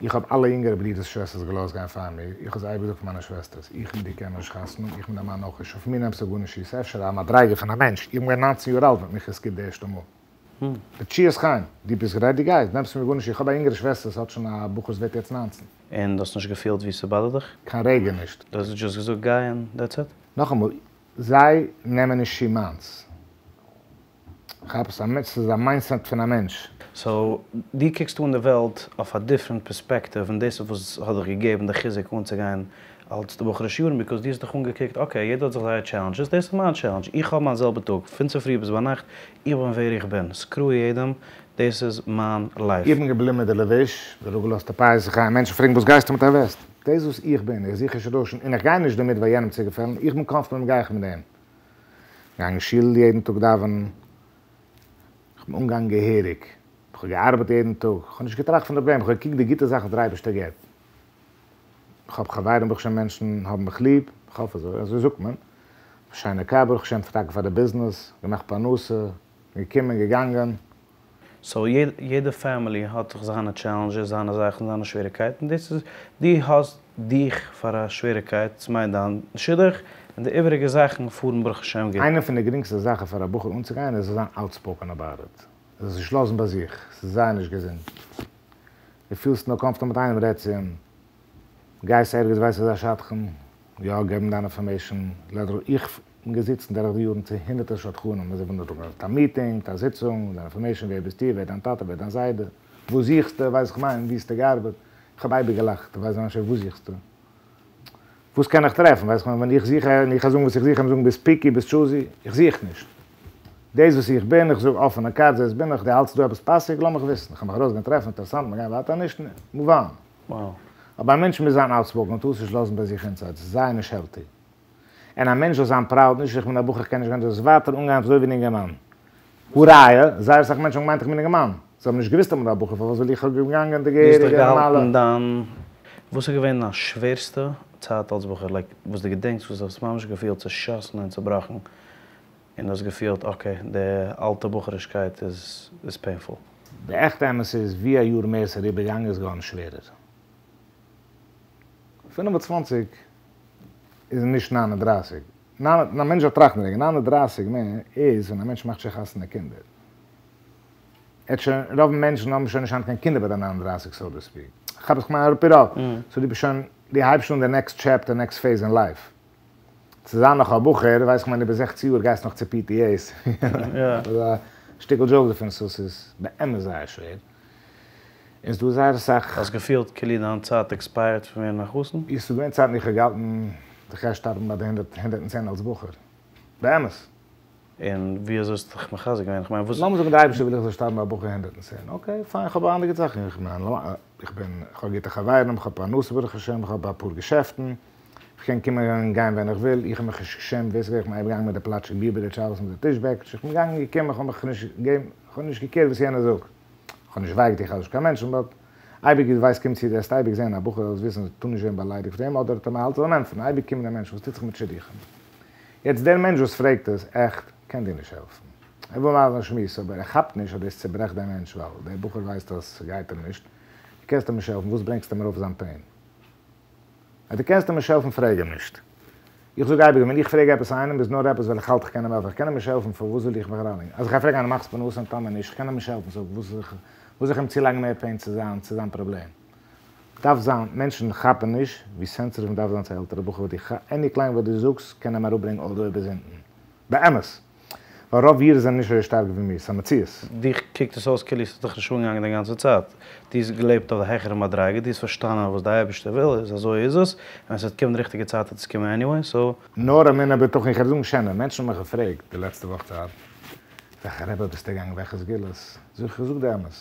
איך האב אלע יונגערע ברידערס שוועסטערס געלאזט גיין פאר מיר, איך האב זיי אייביג געזאגט פאר מיינע שוועסטערס, איך מיט דיר קען מען נישט חתונה האבן, איך מיט דיין מאן אויך נישט, אויף מיר נעמסטו גארנישט צו, ס'איז אפשר א מדריגה פון א מענטש, איך בין געווען ניינצן יאר אלט ווען מ'האט מיך געסקיפט די ערשטע מאל. בתשועת חן, דו ביסט רעדי גייסט, נעמסט פון מיר גארנישט, איך האב א יונגערע שוועסטער וואס האט שוין א בחור וואס ווערט יעצט ניינצן. און דו האסט נישט געפילט ווי ס'באדערט דיך? קיין רגע נישט. דו האסט דזשאסט געזאגט גיי און דעטס איט? נאכאמאל, זיי נעמען נישט צו מיינס. כאפסט? א מענטש, ס'איז א מיינדסעט פון א מענטש. סאו, דו קוקסט אן די וועלט אויף א דיפרענט פערספעקטיוו און דאס איז וואס האט דיך געגעבן די חיזוק אנצוגיין אלס די בחור'ישע יארן ביקאוז דו האסט דיך אנגעקוקט אקעי יעדער האט זיך זייער טשעלענדזשעס דאס איז מיין טשעלענדזש איך האב מיין זעלבע טאג פון צופרי ביז ביינאכט איך בין ווער איך בין סקרו יעדעם דאס איז מיין לייף. איך בין געבליבן מיט די לבוש, די אראפגעלאזטע פאות, איך גיי מענטשן פרעגן וואס גייסטו מיט א וועסט? דאס וואס איך בין, איך זוך נישט ארויס און איך גיי נישט דערמיט ווייל יענעם צו געפעלן, איך בין קאמפארטעבל גיי איך מיט דעם. געגאנגען אין שול יעדן טאג דאווענען, איך בין אנגעגאנגען געהעריג, איך האב געארבעט יעדן טאג, איך האב נישט געטראכט פון די פראבלעם, איך האב געקוקט די גוטע זאכן וואס דער אייבערשטער געבט, איך האב חברים ברוך השם מענטשן האבן מיך ליב, איך האף אזוי, אזוי זאגט מען, שיינע קאר ברוך השם טאקע פאר די ביזנעס, געמאכט פרנסה, געקומען געגאנגען. סאו יעדע פעמילי האט זיך זיינע טשעלענדזשעס, זיינע זאכן, זיינע שוועריקייטן, דאס איז, דו האסט דיך פאר א שוועריקייט, ס'מיינט דיין שידוך, און די איבעריגע זאכן פארן ברוך השם גוט. איינע פון די גרינגסטע זאכן פאר א בחור אנצוגיין איז זאל זיין אוטספאוקען אבאוט איט, זאל עס נישט לאזן ביי זיך, ס'איז זייער נישט געזונט. דו פילסט נאר קאמפארטעבל מיט איינעם רעד צו אים, גייסט ערגעץ ווייסט ס'איז א שדכן, יא געב אים דיין אינפארמעישן, איך בין געזיצן דורך די יארן צו הונדערטער שדכנים, מיר זענען דורך א מיטינג, מיט א זיצונג, דיין אינפארמעישן, ווער ביסטו, ווער דיין טאטע, ווער דיין זיידע, וואס זוכסטו, ווייס איך מיין, ווי האסטו געארבעט, איך האב אייביג געלאכט, ווייסט זיין שוין וואס זוכסטו, וואס קען איך טרעפן, ווייס איך מיין, ווען איך זוך און איך זאג וואס איך זוך, וועט מען זאגן ביסט פיקי, ביסט טשוזי, איך זוך נישט. דאס וואס איך בין, איך זאג אפענע קארטס, דאס בין איך, דו האלטסט דא עפעס פאסיג, לאמיך וויסן, איך האב מיך ארויסגיין טרעפן, אינטערעסאנט, מיר גייען ווייטער, נישט, מאוו אן. אבער א מענטש מוז זיין אוטספאוקן, מען טאר עס נישט לאזן ביי זיך אינסייד, ס'איז זייער נישט העלטי. און א מענטש זאל זיין פראוד, נישט איך בין א בחור איך קען נישט גיין, דאס ווייטער אנגיין אזוי ווי אן אינגערמאן. הא ראיה, זייער אסאך מענטשן האבן געמיינט איך בין אינגערמאן. זיי האבן נישט געוואוסט איך בין א בחור, פארוואס ווייל איך האב געגאנגען די דו האסט דיך געהעריגע נארמאלע. געהאלטן דיין, וואס איז געווען דיין שווערסטע צייט אלס בחור, לייק וואס דו געדענקסט וואס דו האסט ממש געפילט צעשאסן און צעבראכן, און דו האסט געפילט אקעי די אלטע בחור'ישקייט איז איז פעינפול. די עכטע אמת איז ווי א יאר מער ס'איז אריבערגעגאנגען איז געווארן שווערער. 25 איז נישט 39. א מענטש זאל טראכטן רגע, 39 מער איז ווען א מענטש מאכט שוין חתונה קינדער. ער האט שוין, רוב מענטשן האבן שוין נישט היינט קיין קינדער ביי די 39 סאו טו ספיק. כאפ איך מיין אראפ אראפ. סאו דו ביסט שוין, דו הייבסט שוין אן די נעקסט טשעפטער, נעקסט פעיז אין לייף. צו זיין נאך א בחור, ווייס איך מיין איבער זעכציג יאר גייסט נאך צו פי טי עי'ס. א שטיקל דזשאוק דערפון, סאו ס'איז באמת זייער שווער. און ס'דא זייער אסאך. האסט געפילט כאילו דיין צייט עקספייערט פון ווערן א חתן? איז ס'איז געווען צייטן איך האב געהאלטן איך גיי שטארבן ביי די הונדערט, הונדערט און צען אלס בחור. באמת. און ווי אזוי האסטו דיך מחזק געווען? איך מיין וואס. לאמיר זאגן די אייבערשטער וויל איך זאל שטארבן א בחור 110, אקעי פיין איך האב אנדערע זאכן, איך מיין איך בין איך האב גוטע חברים, איך האב פרנסה ברוך השם, איך האב אפאר געשעפטן, איך קען קומען און גיין ווען איך וויל, איך האב מיך נישט געשעמט, ווער ס'גייט איך בין אייביג געגאנגען מיט די פלאטשיג ביבער היט שבת מיט די טיש בעקיטש, איך בין געגאנגען געקומען, איך האב מיך נישט געגעבן, איך האב נישט געקערט וואס יענער זאגט, איך האב נישט וויי געטון חס ושלום קיין מענטשן, באט אייביג דו ווייסט קומט צו דו וועסט אייביג זען א בחור זאלסט וויסן טאר נישט ווערן באליידיגט פון אים אדער האט ער מהאלט זאל אים ענטפערן, אייביג קומען די מענטשן וואס טוט זיך מיט שידוכים, יעצט דער מענטש וואס פרעגט עס עכט קען דיר נישט העלפן, ער וויל מאכן א שמועס אבער ער כאפט נישט אז דאס צוברעכט דעם מענטש ווייל דער בחור ווייסט אז ס'גייט אים נישט, דו קענסט אים נישט העלפן וואס ברענגסטו אים ארויף זיין פעין? אז דו קענסט אים נישט העלפן פרעג אים נישט. איך זאג אייביג ווען איך פרעג עפעס איינעם איז נאר עפעס ווייל איך האלט איך קען אים העלפן, איך קען אים נישט העלפן פארוואס זאל איך מיך אריינלייגן? אז איך גיי פרעגן איינעם מאכסט פרנסה און טאמער נישט, איך קען אים נישט העלפן סאו וואס זאל איך וואס זאל איך אים צולייגן מער פעין צו זיין צו זיין פראבלעם? דארף זיין, מענטשן כאפן נישט ווי סענסיטיוו מען דארף זיין צו עלטערע בחור וואס דו עני קליין וואס דו זאגסט קען אים אראפברענגן אלל די וועי ביז אונטן. באמת! ווייל רוב אירע זענען נישט אזוי שטארק ווי מיר, ס'איז א מציאות. דיך קוקט עס אויס כאילו ס'איז דיך נישט אנגעגאנגען די גאנצע צייט. דו האסט געלעבט אויף די העכערע מדריגה, דו האסט פארשטאנען וואס די אייבערשטער וויל, איז אזוי איז עס, און ווען ס'וועט קומען די ריכטיגע צייט וועט עס קומען עניוועי, סאו. נאר אמונה בטחון, איך וועל זאגן שענער, מענטשן האבן מיך געפרעגט די לעצטע וואך צייט, וועלכע רבי ביסטו געגאנגען, וועלכע סגולות, זאג איך, איך זאג די אמת,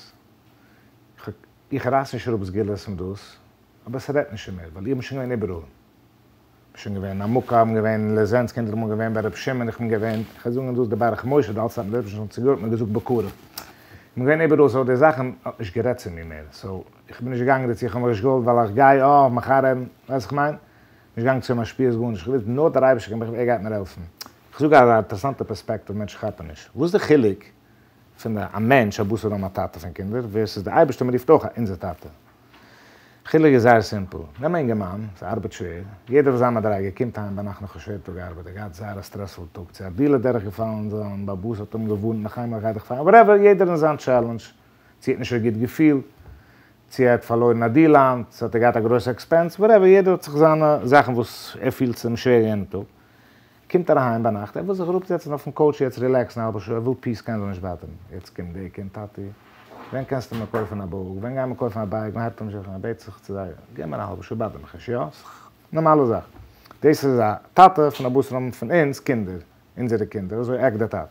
איך רייס נישט אראפ סגולות און דאס, אבער ס'רעדט נישט צו מיר, ווייל איך בין שוין געווען איבעראל. כ'בין שוין געווען אין עמוקה, כ'בין געווען אין ליזענסק, הונדערט מאל געווען ביי רבי שמעון, איך בין געווען, כ'וועל זאגן דאס די ברך משה, די אלטע סאטמאר רבי שוין צו גאר האט מיר געזאגט בקרוב. כ'בין געווען איבעראל, סאו די זאכן האט נישט גערעדט צו מיר מער, סאו איך בין נישט געגאנגען דערצו, איך האב מיך נישט געוואלט ווייל איך גיי אה מיך ארעם, ווייסט וואס איך מיין? נישט געגאנגען צו משפיעות גארנישט, איך וויל נאר דער אייבערשטער קען מיך, ער גייט מיר העלפן. כ'זאג א אינטערעסאנטע פערספעקטיוו מענטשן כאפן נישט. וואס איז די חילוק פון א מענטש א בשר ודם א טאטע פון קינדער ווערסעס די אייבערשטער מ'רופט אויך אונזער טאטע. חילוק איז זייער סימפל. נעם א אינגערמאן וואס ארבעט שווער, יעדער אויף זיין מדריגה, קומט אהיים ביינאכט נאך א שווערע טאג ארבעט, ער געהאט זייער א סטרעספול טאג, צו א דיל איז דורך געפאלן, זיין בעל הבית האט אים געווארנט נאך איינמאל איך גיי דיך פייערן, וואטעווער, יעדער אין זיין טשעלענדזש, צו ער האט נישט אזוי גוט געפילט, צו ער האט פארלוירן א דיל היינט, צו האט ער געהאט א גרויסע עקספענס, וואטעווער, יעדער האט זיך זיינע זאכן וואס ער פילט ס'איז אים שווער יענעם טאג. קומט ער אהיים ביינאכט, ער וויל זיך אראפזעצן אויפן קאוטש יעצט רילעקסן א האלבע שעה, ער וויל פיס קיינער זאל נישט באדערן, יעצט קומט די קינד, טאטי, ווען קענסטו מיר קויפן א בוק, ווען גיימער קויפן א בייק, מען הייבט אן זיך, ער בעט זיך צו זיי, געב מיר א האלבע שעה באדער מיך נישט, יא? נארמאלע זאך. דאס איז א טאטע פון א בשר ודם פון אונז קינדער, אונזערע קינדער, אזוי עקט דער טאטע.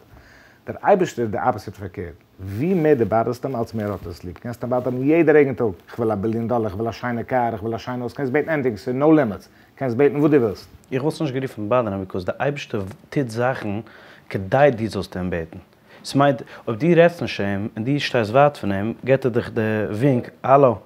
דער אייבערשטער איז די אפעסיט פארקערט, ווי מער דו באדערסט אים אלץ מער האט ער עס ליב, קענסט אים באדערן יעדע רגע אין טאג, איך וויל א ביליאן דאלער, איך וויל א שיינע קאר, איך וויל א שיינע הויז, קענסט בעטן עניטינג, ס'איז נאו לימיטס, קענסט בעטן וואס דו ווילסט. איך וואלט עס נישט גערופן באדערן ביקאוז די אייבערשטער טוט זאכן כדי דו זאלסט אים בעטן. ס'מיינט אויב דו רעדסט נישט צו אים און דו שטייסט ווייט פון אים געט ער דיך די ווינק האלא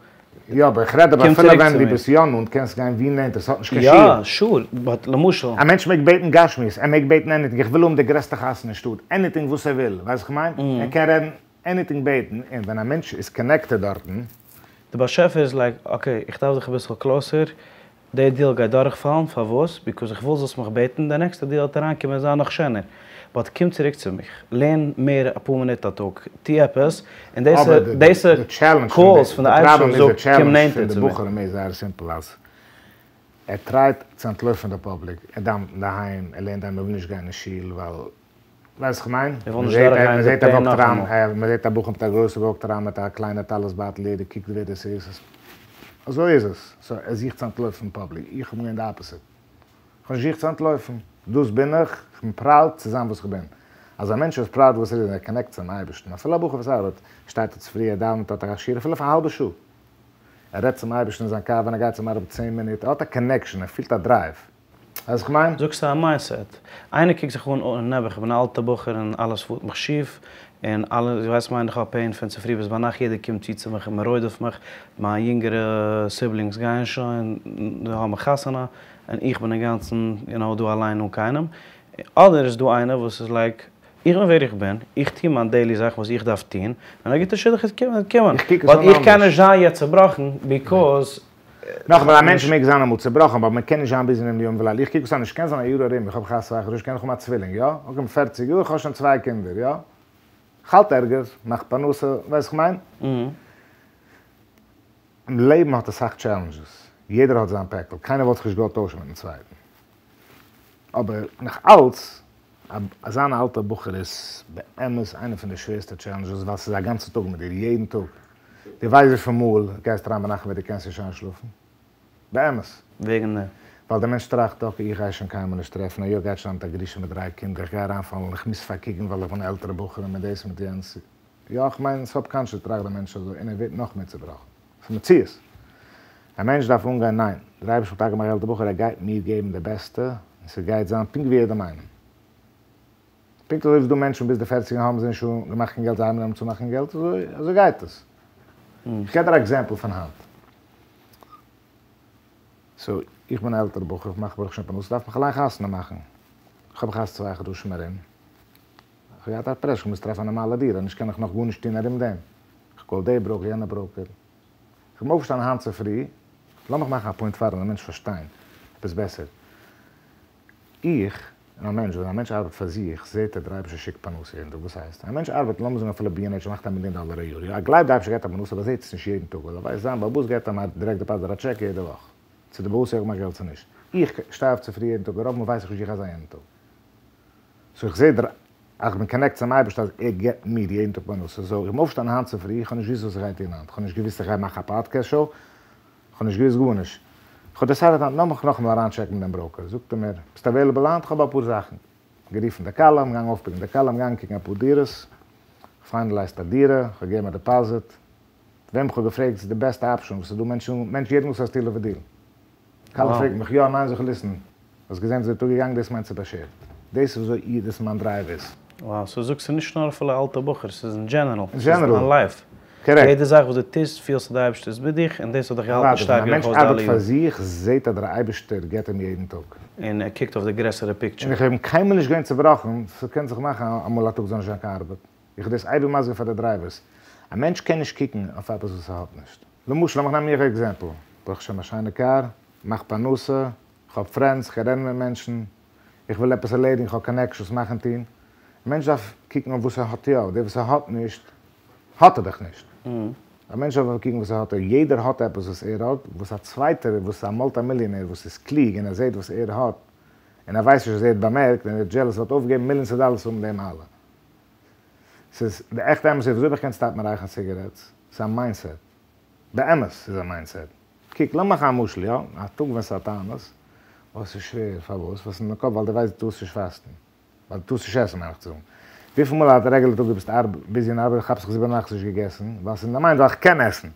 יא אבער איך רעד אבער קום אפילו צוריק ווען צו דו מיר. ביסט יא נאנט קענסט גיין ווי נענטער ס'האט נישט קיין שיעור. יא שור באט למשל. א מענטש מעג בעטן גשמיות ער מעג בעטן עניטינג איך וויל האבן די גרעסטע חתונה אין שטאט עניטינג וואס ער וויל ווייסט וואס איך מיין ער קען רעדן עניטינג בעטן און ווען א מענטש איז קאנעקטעד דארטן. די באשעפער איז לייק אקעי איך דארף דיך אביסל קלאוסער די דיעל גייט דורכפאלן, פארוואס? ביקאוז איך וויל זאלסט מיך בעטן, די נעקסטע דיעל וועט אריינקומען און זיין נאך שענער, באט קום צוריק צו מיך, לערן מער אפאר מינוט א טאג, טו עפעס, און דאס אבער דאס די טשעלענדזש פון קאלס פון די אייבערשטער וואס זאגט קום נענטער צו מיר. די בחורים איז זייער סימפל אז ער טרייט צו אנטלויפן פון די פאבליק, ער דאווענט אינדערהיים, ער לערנט אינדערהיים, ער וויל נישט גיין אין שול ווייל ווייסט וואס כ'מיין? ער וויל נישט דורכגיין די פעין נאכאמאל. מען זעט א בחור מיט א גרויסע וואקט אריין מיט א קליינע טלית בייטל יעדער קוקט ווער דאס איז. אזוי איז עס. סאו ער זוכט צו אנטלויפן פון פאבליק. איך האב געווען די אפעסיט. כ'האב נישט געזוכט צו אנטלויפן. דאס בין איך. כ'בין פראוד צו זיין וואס כ'בין. אז א מענטש איז פראוד וואס ער איז און ער קאנעקט צום אייבערשטן, אפילו א בחור וואס ארבעט, שטייט אויף צופרי, ער דאווענט, האט א שיעור אפילו פאר א האלבע שעה. ער רעדט צום אייבערשטן אין זיין קאר ווען ער גייט צום ארבעט צען מינוט, ער האט א קאנעקשאן, ער פילט א דרייוו. ווייסט וואס כ'מיין? זאגסט א מיינדסעט. איינער קוקט זיך אן אוי נעבעך איך בין א אלטע בחור און אלעס פארט מיך שיף און אלעס דו ווייסט מיין איך האב פעין פון צופרי ביז ביינאכט יעדער קומט צו צו מיך און מען רודפ'ט מיך מיין יונגערע סיבלינגס גייען שוין זיי האבן חתונה און איך בין אינגאנצן יו נאו דא אליין אן קיינעם אדער איז דא איינער וואס איז לייק איך בין ווער איך בין איך טו מיין דעילי זאכן וואס איך דארף טון ווען א גוטע שידוך איז קומען וועט קומען איך קוק עס באט אן איך קען אנדערש. נישט זיין יעצט צובראכן ביקאוז נאכאמאל, א מענטש מעג זיין אמאל צובראכן, אבער מען קען נישט זיין ביזי אין יום ולילה. איך קוק עס אן, נישט קען זיין א יאר ארום, איך האב חתונה, איך קען נאך האבן א צווילינג, יא? אקעי, כ'בין פערציג יאר, איך האב שוין צוויי קינדער, יא? כ'האלט ערגעץ, מאך פרנסה, ווייסט וואס כ'מיין? לעבן האט אסאך טשעלענדזשעס, יעדער האט זיין פעקל, קיינער וואלט זיך נישט געוואלט טוישן מיטן צווייטן. אבער נאך אלץ, זיין א אלטער בחור איז באמת איינע פון די שווערסטע טשעלענדזשעס, ווייל ס'איז א גאנצע טאג מיט דיר, יעדן טאג. דו ווייסט וויפיל מאל גייסט אריין ביינאכט אין בעט דו קענסט נישט איינשלאפן? באמת. וועגן דעם. ווייל דער מענטש טראכט, אקעי איך גיי שוין קיינמאל נישט טרעפן א יא גייט שוין זיין מיט א גרושה מיט דריי קינדער, איך גיי אריינפאלן, איך מוז פארקוקן ווייל איך בין א עלטערע בחור און מיט דאס מיט יענץ. יא איך מיין סובקאנשעס טראכט דער מענטש אזוי און ער ווערט נאך מער צובראכן. ס'איז מציאות. א מענטש דארף אנגיין ניין, דער אייבערשטער האט טאקע געמאכט עלטער בחור ער גייט מיר געבן די בעסטע און ס'גייט זיין פונקט ווי יעדעם איינעם. פונקט אזוי ווי ס'דא מענטשן ביז די פערציג האבן זיי נישט געמאכט קיין געלט זיי הייבן אן צו מאכן געלט אזוי אזוי גייט עס. איך געב דיר א עקזעמפל פון היינט. סאו איך בין א עלטערע בחור איך מאך ברוך השם פרנסה דארף מיך אליין חתונה מאכן. איך האב חתונה צוויי חדשים ארום. איך האב געהאט א פרעשור איך מוז טרעפן א נארמאלע דירה אנישט קען איך נאך גארנישט טון ארום דעם. איך קאל די בראוקער יענע בראוקער. איך בין אויפגעשטאנען היינט צופרי. לאמיך מאכן א פוינט פאר א מענטש פארשטיין עפעס בעסער. איך, און א מענטש, ווען א מענטש ארבעט פאר זיך, זעט ער דער אייבערשטער שיקט פרנסה יעדן טאג, וואס הייסט? א מענטש ארבעט, לאמיר זאגן אפילו בי ענד עיטש מאכט א מיליאן דאלער א יאר, יא, ער גלייבט די אייבערשטער געבט אים פרנסה, אבער ער זעט עס נישט יעדן טאג, ווייל ער ווייסט זיין בעל הבית געבט אים א דירעקט דעפאזיט אדער א טשעק יעדע וואך, צו די בעל הבית האט געמאכט געלט צו נישט. איך שטיי אויף צופרי יעדן טאג, רוב מאל ווייס איך נישט ווי איך גיי זיין יענעם טאג. סאו איך זע דער, איך בין קאנעקט צום אייבערשטער אז ער געבט מיר יעדן טאג פרנסה, סאו איך בין אויפגעשטאנען היינט צופרי, איך האב נישט געוואוסט וואס איך גיי טון היינט, איך האב נישט געוואוסט איך גיי מאכן א פאדקעסט שאו, כ'האב נישט געוואוסט גארנישט. כ'האב דעסיידעט היינט לאמיך נאכאמאל אריינטשעקן מיט דעם בראוקער. זאגט ער מיר, ביסט אוועילעבל היינט? כ'האב אפאר זאכן. גערופן די כלה, מ'געגאנגען אויפפיקן די כלה, מ'געגאנגען קוקן אפאר דירות. פיינעלייזט א דירה, כ'האב געגעבן א דעפאזיט. וועם כ'האב געפרעגט ס'איז די בעסטע אפשען וואס איז דא, מענטש מענטש יעדן מאל ס'איז א סטיל אוו א דיל. כלה פרעגט מיך יא ניין זאג איך ליסן, האסט געזען וויאזוי טאג געגאנגען דאס מיינט ס'איז באשערט. דאס איז וויאזוי איך דאס איז מיין דרייוו איז. Wow, סאו זאגסט ס'איז נישט נאר אפילו אלטע בחור, ס'איז אין דזשענעראל, אין ס'איז דיין לייף. קארעקט. יעדע זאך וואס דו טוסט פילסטו די אייבערשטער איז מיט דיך און דאס האט דיך געהאלטן אוודאי, ווען שטארק א מענטש דורכאויס די ארבעט אלע פאר יארן. זיך זעט ער דער אייבערשטער געבט אים יעדן טאג. און ער קוקט אויף די גרעסערע פיקטשער. און איך בין קיינמאל נישט געווען צובראכן, ס'קען זיך מאכן אמאל א טאג זאל נישט זיין קיין ארבעט, איך האב דאס אייביג מסביר פאר די דרייווערס, א מענטש קען נישט קוקן אויף עפעס וואס ער האט נישט. למשל לאמיך נעמען מיך עקזעמפל, ברוך השם א שיינע קאר, מאך פרנסה, כ'האב פרענדס, כ'קען רעדן מיט מענטשן, איך וויל עפעס ערלעדיגן, כ'האב קאנעקשאנס, מאכן טון. א מענטש דארף קוקן אויף וואס ער האט יא, די וואס ער האט נישט, האט ער דאך נישט. א מענטש דארף אבער קוקן וואס ער האט יא, יעדער האט עפעס וואס ער האט, וואס א צווייטער וואס איז א מולטי מיליאנער וואס איז קלוג און ער זעט וואס ער האט, און ער ווייסט נישט אז ער האט באמערקט און ער איז דזשעלעס וואלט אויפגעגעבן מיליאנס אוו דאלערס צו האבן די מעלה. ס'איז, די עכטע אמת איז, וויאזוי האב איך געקענט סטאפן רייכערן סיגערעטס? ס'איז א מיינדסעט. באמת ס'איז א מיינדסעט. קוק, לאמיר מאכן א משל, יא? א טאג ווען ס'איז א תענית, אוי ס'איז שווער, פארוואס? ווייל ס'איז אין די קאפ, ווייל דו ווייסט דו טארסט נישט פאסטן. ווייל דו טארסט נישט עסן מיין איך צו זאגן. וויפיל מאל א רעגולער טאג דו ביסט ביזי אין ארבעט כאפסט זיך אז איבערנאכט האסט נישט געגעסן, ווייל ס'איז אין די מיינד ווייל כ'קען עסן.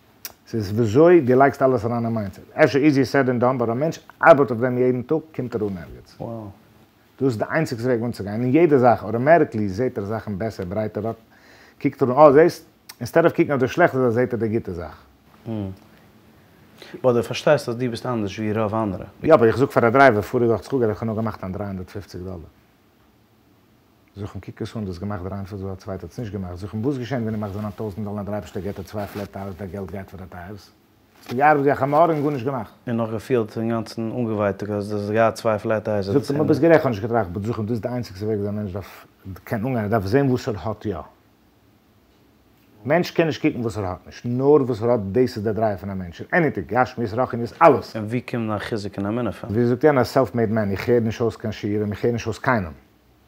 ס'איז וויאזוי דו לייגסט אלעס אריין אין מיינדסעט. אפשר איזיער סעד דען דאן, באט א מענטש ארבעט אויף דעם יעדן טאג, קומט ער אן ערגעץ. דאס איז די איינציגסטע וועג אנצוגיין אין יעדע זאך, אוטאמעטיקלי זעט ער זאכן בעסער, ברייטער, קוקט ער אן, אה זעסט, אינסטעד אוו קוקן אויף די שלעכטע זאך זעט ער די גוטע זאך. באט דו פארשטייסט אז דו ביסט אנדערש ווי רוב אנדערע. יא אבער איך זאג פאר א דרייווער פאריגע וואך צו איך האב נאר געמאכט איין 350 דאלער. זאג איך אים קוק עס אן דו האסט געמאכט 350 א צווייטער האט עס נישט געמאכט זאג איך אים וואס געשענט ווען דו מאכסט ווען א טויזענט דאלער און דער אייבערשטער געט דיר צוויי פלעט טייערס דיין געלט גייט פאר די טייערס. האסטו געארבעט ווי א חמור און גארנישט געמאכט. און נאך געפילט אינגאנצן אנגעווייטאגט אז דו האסט געהאט צוויי פלעט טייערס. זאגט ער מיר ביסט גערעכט כ'האב נישט געטראכט באט זאג איך אים דאס איז די איינציגסטע וועג ווי א מענטש דארף קען אנגיין ער דארף זען וואס ער האט יא. מענטש קען נישט קוקן וואס ער האט נישט, נאר וואס ער האט, דאס איז דער דרייווער פון א מענטש, אין עניטינג, גשמיות, רוחניות, אלעס. און ווי קומט דיין חיזוק און אמונה פון? ווי זאגט יענער, א סעלף מעיד מען, איך הער נישט אויס קיין שיעורים, איך הער נישט אויס קיינעם.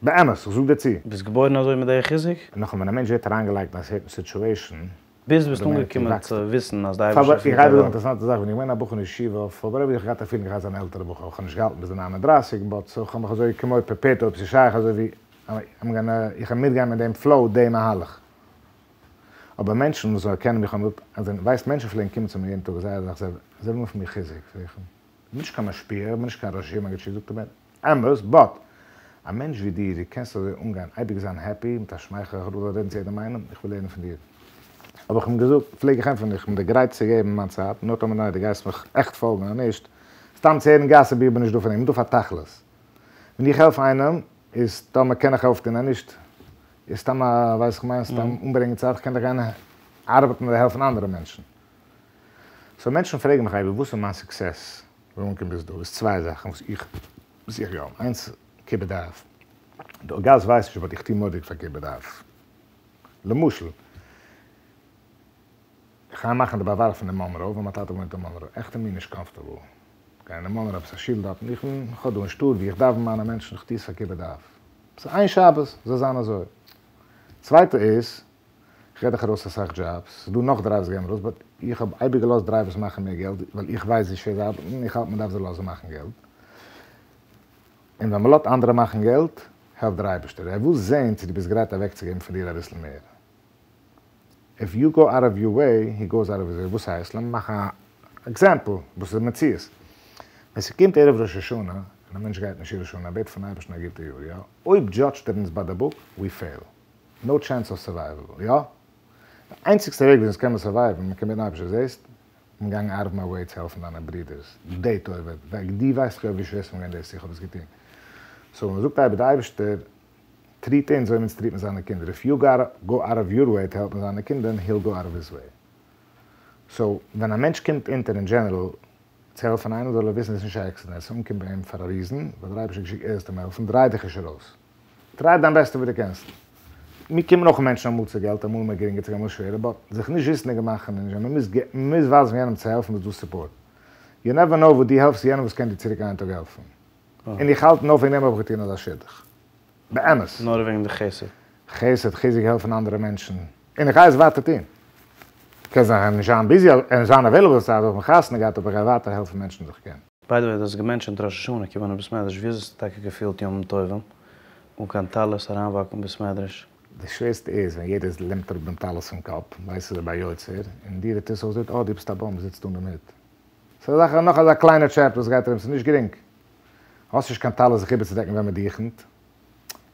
באמת, איך זאג דיר צו. ביסט געבוירן אזוי מיט די חיזוק? נאכאמאל, ווען א מענטש ווערט אריינגעלייגט אין א סערטען סיטועשאן, ביז ביסט אנגעקומען צו וויסן אז די אייבערשטער פירט די וועלט. איך גיי דיר זאגן א אינטערעסאנטע זאך, ווען איך בין געווען א בחור אין ישיבה, פאר וואטעווער איך האב געהאט א פילינג איך גיי זיין א עלטערע בחור, איך האב נישט געהאלטן ביז די 39, באט סאו איך האב מיך אזוי כמו פרעפערט אויב ס'איז שייך אזוי ווי איים גאנא, איך גיי מיטגיין מיט דעם פלאו, דעם מהלך. אבער מענטשן וואס זיי קענען מיך האבן געזאגט, אז ווייסט מענטשן פלעגן קומען צו מיר יעדן טאג זייער זאך, זיי ווילן פון מיר חיזוק, זאג איך, איך בין נישט קיין משפיע, איך בין נישט קיין ראש ישיבה, מגיד שיעור, זאגט ער מיר, אמת, באט, א מענטש ווי דיר, דו קענסט אזוי אנגיין, אייביג זיין העפי, מיט א שמייכל, איך וויל רעדן צו יעדעם איינעם, איך וויל לערנען פון דיר. האב איך אים געזאגט, פלעג איך ענטפערן, איך בין דיר גרייט צו געבן מיין צייט, נאר טאמער ניין, דו גייסט מיך עכט פאלגן אדער נישט, סתם צו הערן גאסיפ, איך בין נישט דא פאר דעם, איך בין דא פאר תכלית. ווען איך העלף איינעם, איז טאמער קען איך אויפטון, אז נישט, איז סתם א, ווייס איך מיין, סתם אומברענגען צייט, איך קען דאך גיין ארבעטן אדער העלפן אנדערע מענטשן. סאו מענטשן פרעגן מיך אייביג וואס איז מיין סוקסעס ווי אנגעקומען ביז דא, איז צוויי זאכן וואס איך וואס איך גלייב, איינס כיבוד אב, די גאס ווייסט נישט באט איך טו מורא'דיג פאר כיבוד אב, למשל, איך גיי מאכן די באווארפן אין מאנרא, ווייל מיין טאטע וואוינט אין מאנרא, עכט איז מיר נישט קאמפארטעבל גיין אין מאנרא עפעס א שול דארטן, איך בין, איך האב דא אין שטאט ווי איך דאווען מיינע מענטשן, איך טו עס פאר כיבוד אב. ס'איז איין שבת, זאל זיין אזוי. צווייטע איז, איך געב דאך ארויס אסאך דזשאבס, ס'איז דא נאך דרייווערס געבן ארויס, באט איך האב אייביג געלאזט דרייווערס מאכן מער געלט, ווייל איך ווייס ווי שווער זיי ארבעטן, און איך האלט מ'דארף זיי לאזן מאכן געלט. און ווען מ'לאזט אנדערע מאכן געלט, העלפט דער אייבערשטער. ער וויל זען צו דו ביסט גרייט אוועקצוגעבן פון דיר אביסל מער. איף יו גאו אוט אוו יור וועי, הי גאוס אוט אוו היז וועי. וואס הייסט? לאמיר מאכן א עקזעמפל וואס איז מציאות. ווען ס'קומט ערב ראש השנה, און א מענטש גייט אין שול ראש השנה, ער בעט פון אייבערשטן א גוטע יאר, יא? אויב דזשאדזשט ער אונז ביי די בוק, ווי פעיל. נאו טשענס אוו סורווייוועל, יא? די איינציגסטע וועג ווי אונז קען מען סורווייווען, מען קען בעטן אייבערשטער, זעסט? כ'בין געגאנגען אוט אוו מיי וועי צו העלפן דיינע ברודערס, די טובה, ווייל דו ווייסט דאך יא ווי שווער ס'איז מיר געווען דאס, איך האב עס געטון. סאו ווען מ'זאגט אייבער די אייבערשטער טריט אונז אזוי ווי אונז טריט מען זיינע קינדער, איף יו גאו אוט אוו יור וועי טו העלפן זיינע קינדער, היל גאו אוט אוו היז וועי. סאו ווען א מענטש קומט אונטער אין דזשענעראל צו העלפן איינעם זאל ער וויסן עס איז נישט א עקסידענט, עס איז אנגעקומען ביי אים פאר א ריזען, ווייל דער אייבערשטער האט געשיקט ער זאל אים העלפן, דריי דיך נישט ארויס. טריי דיין בעסטע וואס דו קענסט. מיר קומען אויך מענטשן אמאל צו געלט, אמאל מער גרינגער צו אמאל שווערער, באט זיך נישט וויסנדיג מאכן און נישט, מען מוז מען מוז ווייזן יענעם צו העלפן וואס דו סופארט. יו נעווער נאו וואס דו העלפסט יענעם וואס קען דיר צוריק איין טאג העלפן. און איך האלט נאר פון דעם האב איך געטון אזא שידוך. באמת. נאר וועגן די חסד. חסד, חיזוק, העלפן אנדערע מענטשן. און איך גיי עס ווייטער טון. קען זיין איך וועל נישט זיין ביזי און זיין אוועילעבל די צייט וואס איך האב חתונה געהאט אבער איך גיי ווייטער העלפן מענטשן וואס איך קען. ביי די וועי, דו האסט געמענטשענט ראש השנה קומען אין בית מדרש, ווי אזוי האסטו טאקע געפילט ימים טובים אן קיין טלית אריינוואקן אין בית מדרש? די שווערסטע איז ווען יעדער נעמט אראפ דעם טלית פון קאפ, ווייסט אזוי ביי יוצר, און דיר האט עס אויסגעזעהט, אה דו ביסט א באם, זיצט אן דעם הוט. ס'איז אזא נאך אזא קליינע טשעפער וואס גייט ארום, ס'איז נישט גרינג. האסט נישט קיין טלית זיך איבערצודעקן ווען מ'דוכנ'ט.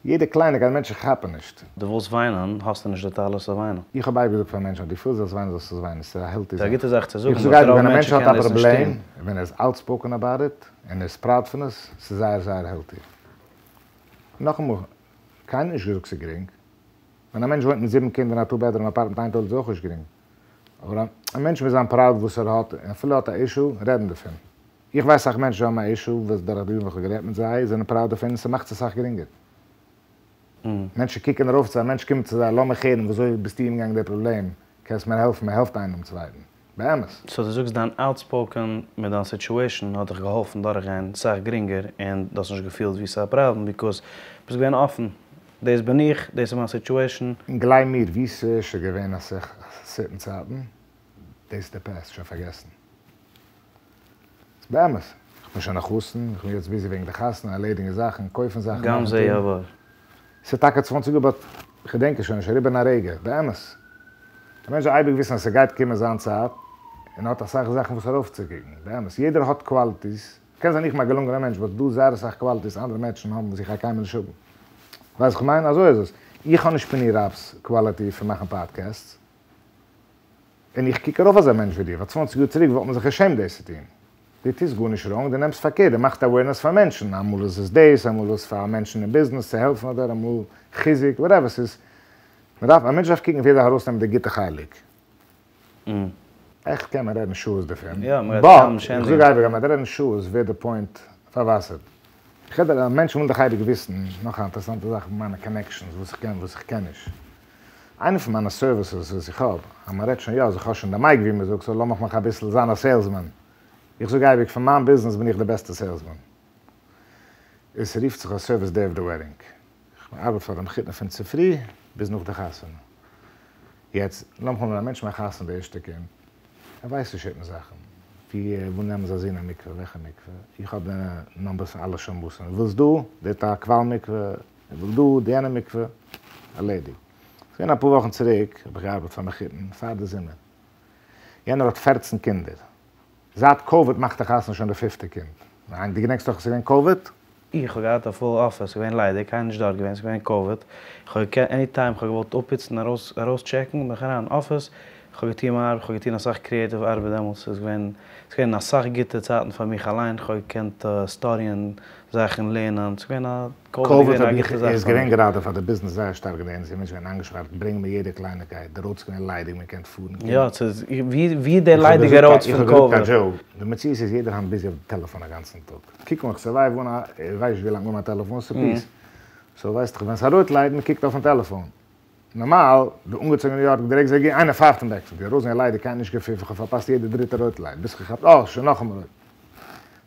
יעדע קלייניקייט, מענטשן כאפן נישט. דו ווילסט וויינען, האסטו נישט די טאלעס צו וויינען. איך האב אייביג געזאגט פאר מענטשן אז דו פילסט זאלסט וויינען זאלסטו וויינען, ס'איז א העלטי ס'איז א זאך. גוטע זאך צו זאגן, איך זאג באט אייביג רוב ווען א מענטש מענטשן האט קענען א דאס נישט פראבלעם, טון. ווען ער איז אוטספאוקען אבאוט איט, און ער איז פראוד פון עס, ס'איז זייער זייער העלטי. נאכאמאל, קיינער האט נישט געזאגט ס'איז גרינג. ווען א מענטש וואוינט מיט זיבן קינדער אין א טו בעדרום אפארטמענט איין טוילעט איז אויך נישט גרינג. אבער א מענטש מוז זיין פראוד וואס ער האט, און אפילו ער האט א אישו, רעדן דערפון. איך ווייס אסאך מענטשן וואס האבן א אישו וואס דורך די יארן וואס איך האב גערעדט מיט זיי זענען פראוד דערפון און ס'מאכט עס אסאך גרינגער. מענטשן קוקן ארויף צו א מענטש קומט צו זיי לאמיך הערן וויאזוי ביסטו אומגעגאנגען די פראבלעם, קענסט מיר העלפן, מען העלפט איינער דעם צווייטן. באמת. סאו דו זאגסט דיין אוטספאוקען מיט דיין סיטועשאן האט דיך געהאלפן דורכגיין סאך גרינגער און דו האסט נישט געפילט ווי ס'איז א פראבלעם ביקאוז ביסט געווען אפן, דאס בין איך, דאס איז מיין סיטועשאן. און גלייב מיר ווי ס'איז שוין געווען אסאך סערטן צייטן, דאס איז די פעסט, שוין פארגעסן. באמת, איך בין שוין א חתן, איך בין יעצט ביזי וועגן די חתונה, ערלעדיגן זאכן, קויפן זאכן, גם מאכן זה טון. יעבור. ס'איז טאקע צוואנציג יאר באט כ'געדענק עס שוין נישט, אריבער אין א רגע, באמת. א מענטש זאל אייביג וויסן אז ס'גייט קומען זיין צייט, און ער האט אסאך זאכן וואס ארויפצוקוקן, באמת, יעדער האט קוואליטיס, קען זיין איך בין א געלונגענער מענטש באט ס'דא זייער אסאך קוואליטיס אנדערע מענטשן האבן וואס איך גיי קיינמאל נישט האבן. ווייסט וואס כ'מיין? אזוי איז עס. איך האב נישט פיני ראב'ס קוואליטי פון מאכן פאדקעסטס. און איך קוק ארויף אזא מענטש ווי דיר, ווייל צוואנציג יאר צוריק וואלט מען זיך געשעמט דאס צו טון. דו טוסט גארנישט ראנג, דו נעמסט פארקערט, דו מאכסט אווערנעס פאר מענטשן, אמאל איז עס דאס, אמאל איז עס פאר מענטשן אין ביזנעס צו העלפן אדער אמאל חיזוק, וואטעווער ס'איז, מ'דארף, א מענטש דארף קוקן ווי אזוי ארויסנעמען די גוטע חלק. עכט קען מען רעדן שעות דערפון, באט איך זאג אייביג אז מ'וועט רעדן שעות ווערט די פוינט פארוואסערט. כ'רעד אז מענטשן ווילן דאך אייביג וויסן, נאך א אינטערעסאנטע זאך מיינע קאנעקשאנס, וואס איך קען וואס איך קען נישט. איינע פון מיינע סערוויסעס וואס איך האב, אז מען רעדט שוין יא, אז איך האב שוין די מייק ווי מען זאגט, סאו לאמיך מיך אביסל זיין א סעילסמען. איך זאג אייביג, פון מיין ביזנעס בין איך די בעסטע סעילסמען. עס רופט זיך א סערוויס דעי אוו די וועדינג. איך ארבעט פאר די מחותן פון צופרי ביז נאך די חתונה. יעצט, לאמיך ווען א מענטש מאכט חתונה די ערשטע קינד, ער ווייסט נישט סערטן זאכן, ווי וואו נעמען זיי זון א מקווה, וועלכע מקווה, איך האב די נאמבערס פון אלע שמשים, ווילסט דא, דארט א קוואל מקווה, איך וויל דא, די יענע מקווה, ערלעדיגט. ס'איז געווען אפאר וואכן צוריק, האב איך געארבעט פאר מחותן, פאר די זומער. יענער האט פערצן קינדער. זייט קאוויד מאכט ער חתונה שוין די פיפטע קינד. ניין, דו געדענקסט דאך עס איז געווען קאוויד? איך האב געהאט א פול אפיס, ס'איז געווען ליידיג, קיינער נישט דארט געווען, ס'איז געווען קאוויד, איך האב געקענט עני טיים איך האב געוואלט אפפוצן ארויס ארויס טשעקן, בין איך אריין אין אפיס, איך האב געטון מיין ארבעט, איך האב געטון אסאך קריעטיוו ארבעט דעמאלטס, ס'איז געווען ס'איז געווען אסאך גוטע צייטן פאר מיך אליין, איך האב געקענט סטאדיען זאכן, לערנען, ס'איז געווען א קאוויד האב איך איז געווען גראדע פאר די ביזנעס זייער שטארק געווען, ס'איז מענטשן געווען איינגעשפארט, ברענג מיר יעדע קלייניקייט, די ראודס געווען ליידיג מען קען פארן קומען. יא, ס'איז ווי די ליידיגע ראודס פון קאוויד. איך האב געזאגט א דזשאוק, די מציאות איז יעדער היינט ביזי אויף די טעלעפאן א גאנצן טאג, קוק אן איך סורווייוו אן א איך ווייס נישט ווי לאנג אן מיין טעלעפאן, ס'איז פיס, סאו ווייסט איך ווען ס'איז א רויט לייט מען קוקט אויפן טעלעפאן, נארמאל, די אנגעצויגענע ניו יארק די רגע זיי איינער פייפט אין בעק פון דיר, די ראודס זענען ליידיג קיינער נישט געפיפן, איך האב פארפאסט יעדע דריטע רויט לייט, ביז כ'געכאפט אה שוין נאכאמאל רויט.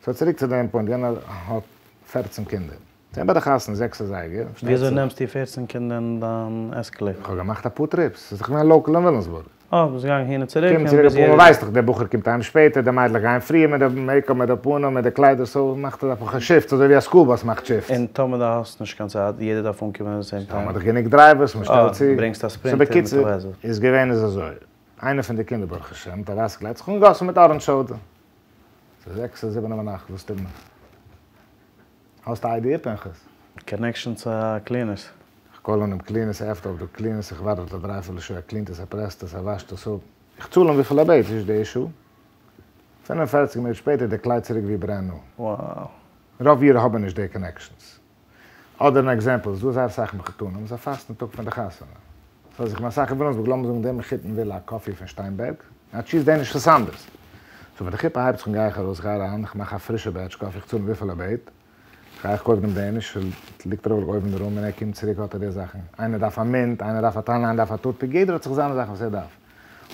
סאו צוריק צו דעם פוינט, יענער האט פערצן קינדער. זענען ביי די חתונה זעקס אזייגער. וויאזוי נעמסטו פערצן קינדער אין דיין עסקעלעיט? כ'האב געמאכט אפאר טריפס, ס'איז דאך געווען לאקעל אין וויליאמסבורג. אה, ביסט געגאנגען הין און צוריק. קום צוריק אפאר מאל, ווייסט דאך, דער בחור קומט אהיים שפעטער, די מיידלעך גייען פריער מיט די מעיקאפ, מיט די פנים, מיט די קליידער, סאו מאכט ער אפאר שיפטס, אזוי ווי א סקול באס מאכט שיפטס. און טאמער דו האסט נישט קיין צייט, יעדער דארף אנקומען אין די סעים טיים. האבן מיר דאך גענוג דרייווערס, מען שטעלט צו. אה, ברענגסט א ספרינטער מיט בקיצור, א איז געווען איז אזוי, איינער פון די קינדער ברוך השם, מיט א ווייסע קלייד, זיך אנגעגאסן מיט אראנדזש סאדע. ס'איז זעקס זיבענע ביינאכט, וואס טוט מען? האסט א איידיע פנחס? קאנעקשאן צו א קלינערס. איך קאל אן דעם קלינערס, ער עפנט אויף די קלינערס, איך ווארט דארט א דרייפערטל שעה, ער קלינט עס, ער פרעסט עס, ער וואשט עס אפ, איך צאל אים וויפיל ער בעט, ס'נישט די אישו. 45 מינוט שפעטער איז די קלייד צוריק ווי ברענד ניו. Wow. רוב אירע האבן נישט די קאנעקשאנס. אדער אן עקזעמפל, ס'איז דא זייער אסאך מחותנים, זיי פאסטן טאג פון די חתונה. סאו אז איך בין אסאך אין וויליאמסבורג, לאמיר זאגן דער מחותן וויל א קאפי פון שטיינבערג, און א טשיז דעניש פון סאנדערס. סאו ווען די חופה הייבט זיך אן גיי איך ארויס, גיי אריין, איך מאך א פרישע בעטש קאפי, איך צאל אים וויפיל ער בעט, גיי איך קויף דעם דעניש, ליגט ארויף אויבן אין רום, און ער קומט צוריק האט ער די זאכן. איינער דארף א מינט, איינער דארף א טאן, איינער דארף א טוטפיק, יעדער האט זיך זיינע זאכן וואס ער דארף.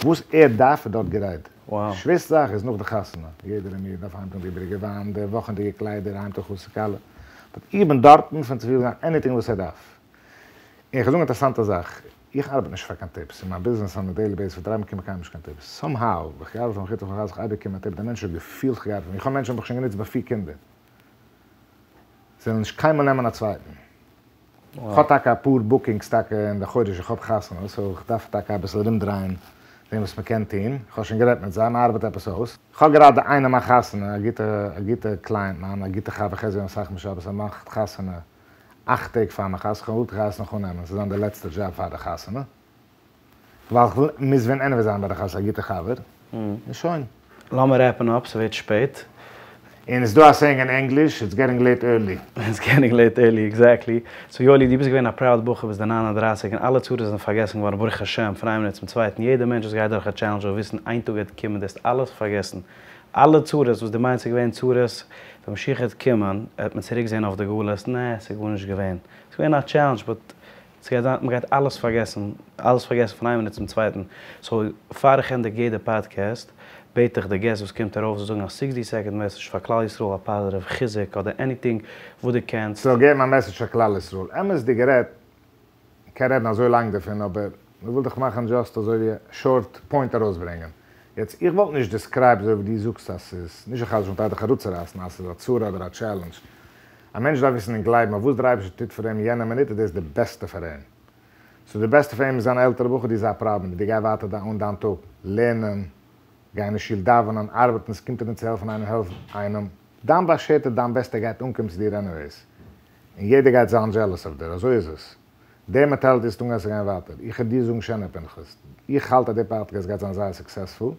וואס ער דארף איז דארט גרייט. שווערסטע זאך איז נאך די חתונה, יעדער אין מיר דארף אהיימטראגן די איבעריגע וויין, די וואכענדיגע קליידער, אהיימטראגן חתן כלה. באט איך בין דארטן פון צופרי ביז נאכט עניטינג וואס ער דארף. און איך וועל זאגן אינטערעסאנטע זאך, איך ארבעט נישט פאר קיין טיפס, אין מיין ביזנעס אן א דעילי בעיסיס פאר דריי באקום איך קיינמאל נישט קיין טיפס, סאם האו, ווען איך געארבעט פאר מחותן פון חתונה איך אייביג באקומען א טיפ, די מענטש האט געפילט איך געארבעט פאר אים, איך האב מענטשן האב איך שוין גענוצט ביי פיר קינדער, זיי וועלן נישט קיינמאל נעמען א צווייטן. איך האב טאקע אפאר בוקינגס טאקע אין די חודש איך האב חתונה, סאו איך דארף טאקע אביסל ארומדרייען זען וואס מען קען טון, איך האב שוין גערעדט מיט זיי, מען ארבעט עפעס אויס. איך האב גראדע איינעם א חתונה, א גוטע א גוטע קלייענט מיין, א גוטע חבר, איך עס אסאך מאל שבת, ער מאכט חתונה. אכט טעג פאר מיין חתונה, כ'וואלט איך עס נאך אננעמען, ס'זאל זיין די לעצטע דזשאב פאר די חתונה, ווייל כ'וויל מוז ווען עניוועי זיין ביי די חתונה, א גוטע חבר, און שוין. לאמיר רעפן אפ, ס'ווערט שפעט. און ס'דא א סעיאינג אין ענגליש, איטס געטינג לעיט ערלי. איטס געטינג לעיט ערלי, עקזעקטלי. סאו יואלי, דו ביסט געווען א פראוד בחור ביז די 39 און אלע צרות זענען פארגעסן געווארן ברוך השם פון איין מינוט צום צווייטן, יעדער מענטש וואס גייט דורך א טשעלענדזש זאל וויסן איין טאג גייט קומען דו וועסט אלעס פארגעסן, אלע צרות וואס דו מיינסט איז געווען צרות, ווען משיח וועט קומען וועט מען צוריק זען אויף די גלות, נע ס'איז גארנישט געווען, ס'איז געווען א טשעלענדזש באט ס'גייט זיין מ'גייט אלעס פארגעסן, אלעס פארגעסן פון איין מינוט צום צווייטן, סאו פאר איך ענדיג יעדע פאדקעסט בעט איך די געסט וואס קומט ארויף זאל זאגן א סיקסטי סעקאנד מעסעדזש פאר כלל ישראל א פאזיטיוו חיזוק אדער עניטינג וואס דו קענסט. סאו געבן א מעסעדזש פאר כלל ישראל, אמת'דיג גערעדט, מ'קען רעדן אזוי לאנג דערפון אבער מ'וויל דאך מאכן דזשאסט אזוי ווי א שארט פוינט ארויסברענגען. יעצט איך וואלט נישט דעסקרייבט אזוי ווי דו זאגסט אז ס'איז, נישט איך חס ושלום טריי דיך אראפצורייסן, אז ס'איז א צרה אדער א טשעלענדזש. א מענטש דארף וויסן און גלייבן אז וואס דער אייבערשטער טוט פאר אים יענע מינוט איז דאס די בעסטע פאר אים. סאו די בעסטע פאר אים איז זיין א עלטערע בחור דו זיי פראוד מיט דיר גיי ווייטער אן דיין טאג, לערנען, גיין אין שול דאווענען, ארבעטן, ס'קומט דיר אן צו העלפן איינעם העלף איינעם, דיין באשערטע דיין בעסטע גייט אנקומען צו דיר עניוועיס, און יעדער גייט זיין דזשעלעס אויף דיר, אזוי איז עס. די מענטאליטי איז אנגיין צו גיין ווייטער. איך העט דיר זאגן שענער פנחס, איך האלט אז די פאדקעסט גייט זיין זייער סוקסעספול,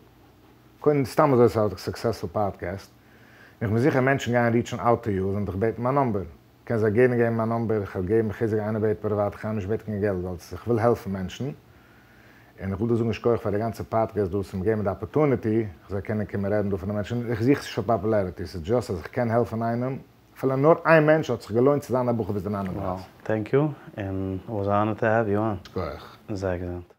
קודם סתם אזוי ס'איז א סוקסעספול פאדקעסט, און איך בין זיכער מענטשן גייען ריטשן אוט טו יו, זיי וועלן דיך בעטן מיין נאמבער, קענסט זיי גערן געבן מיין נאמבער, איך וועל געבן חיזוק איינער בעט פריוואט, איך גיי נישט בעטן קיין געלט ווייל איך וויל העלפן מענטשן, און איך וויל דיר זאגן יישר כח פאר די גאנצע פאדקעסט דא, האסט מיר געגעבן די אפערטוניטי איך זאל קענען קומען רעדן דא פאר די מענטשן, איך זוך נישט פאר פאפולעריטי, ס'איז דזשאסט אז איך קען העלפן איינעם, אפילו נאר איין מענטש האט זיך געלוינט צו זיין א בחור ביז די 39. Thank you, and it was an honor to have you on. שכוח. זיי געזונט.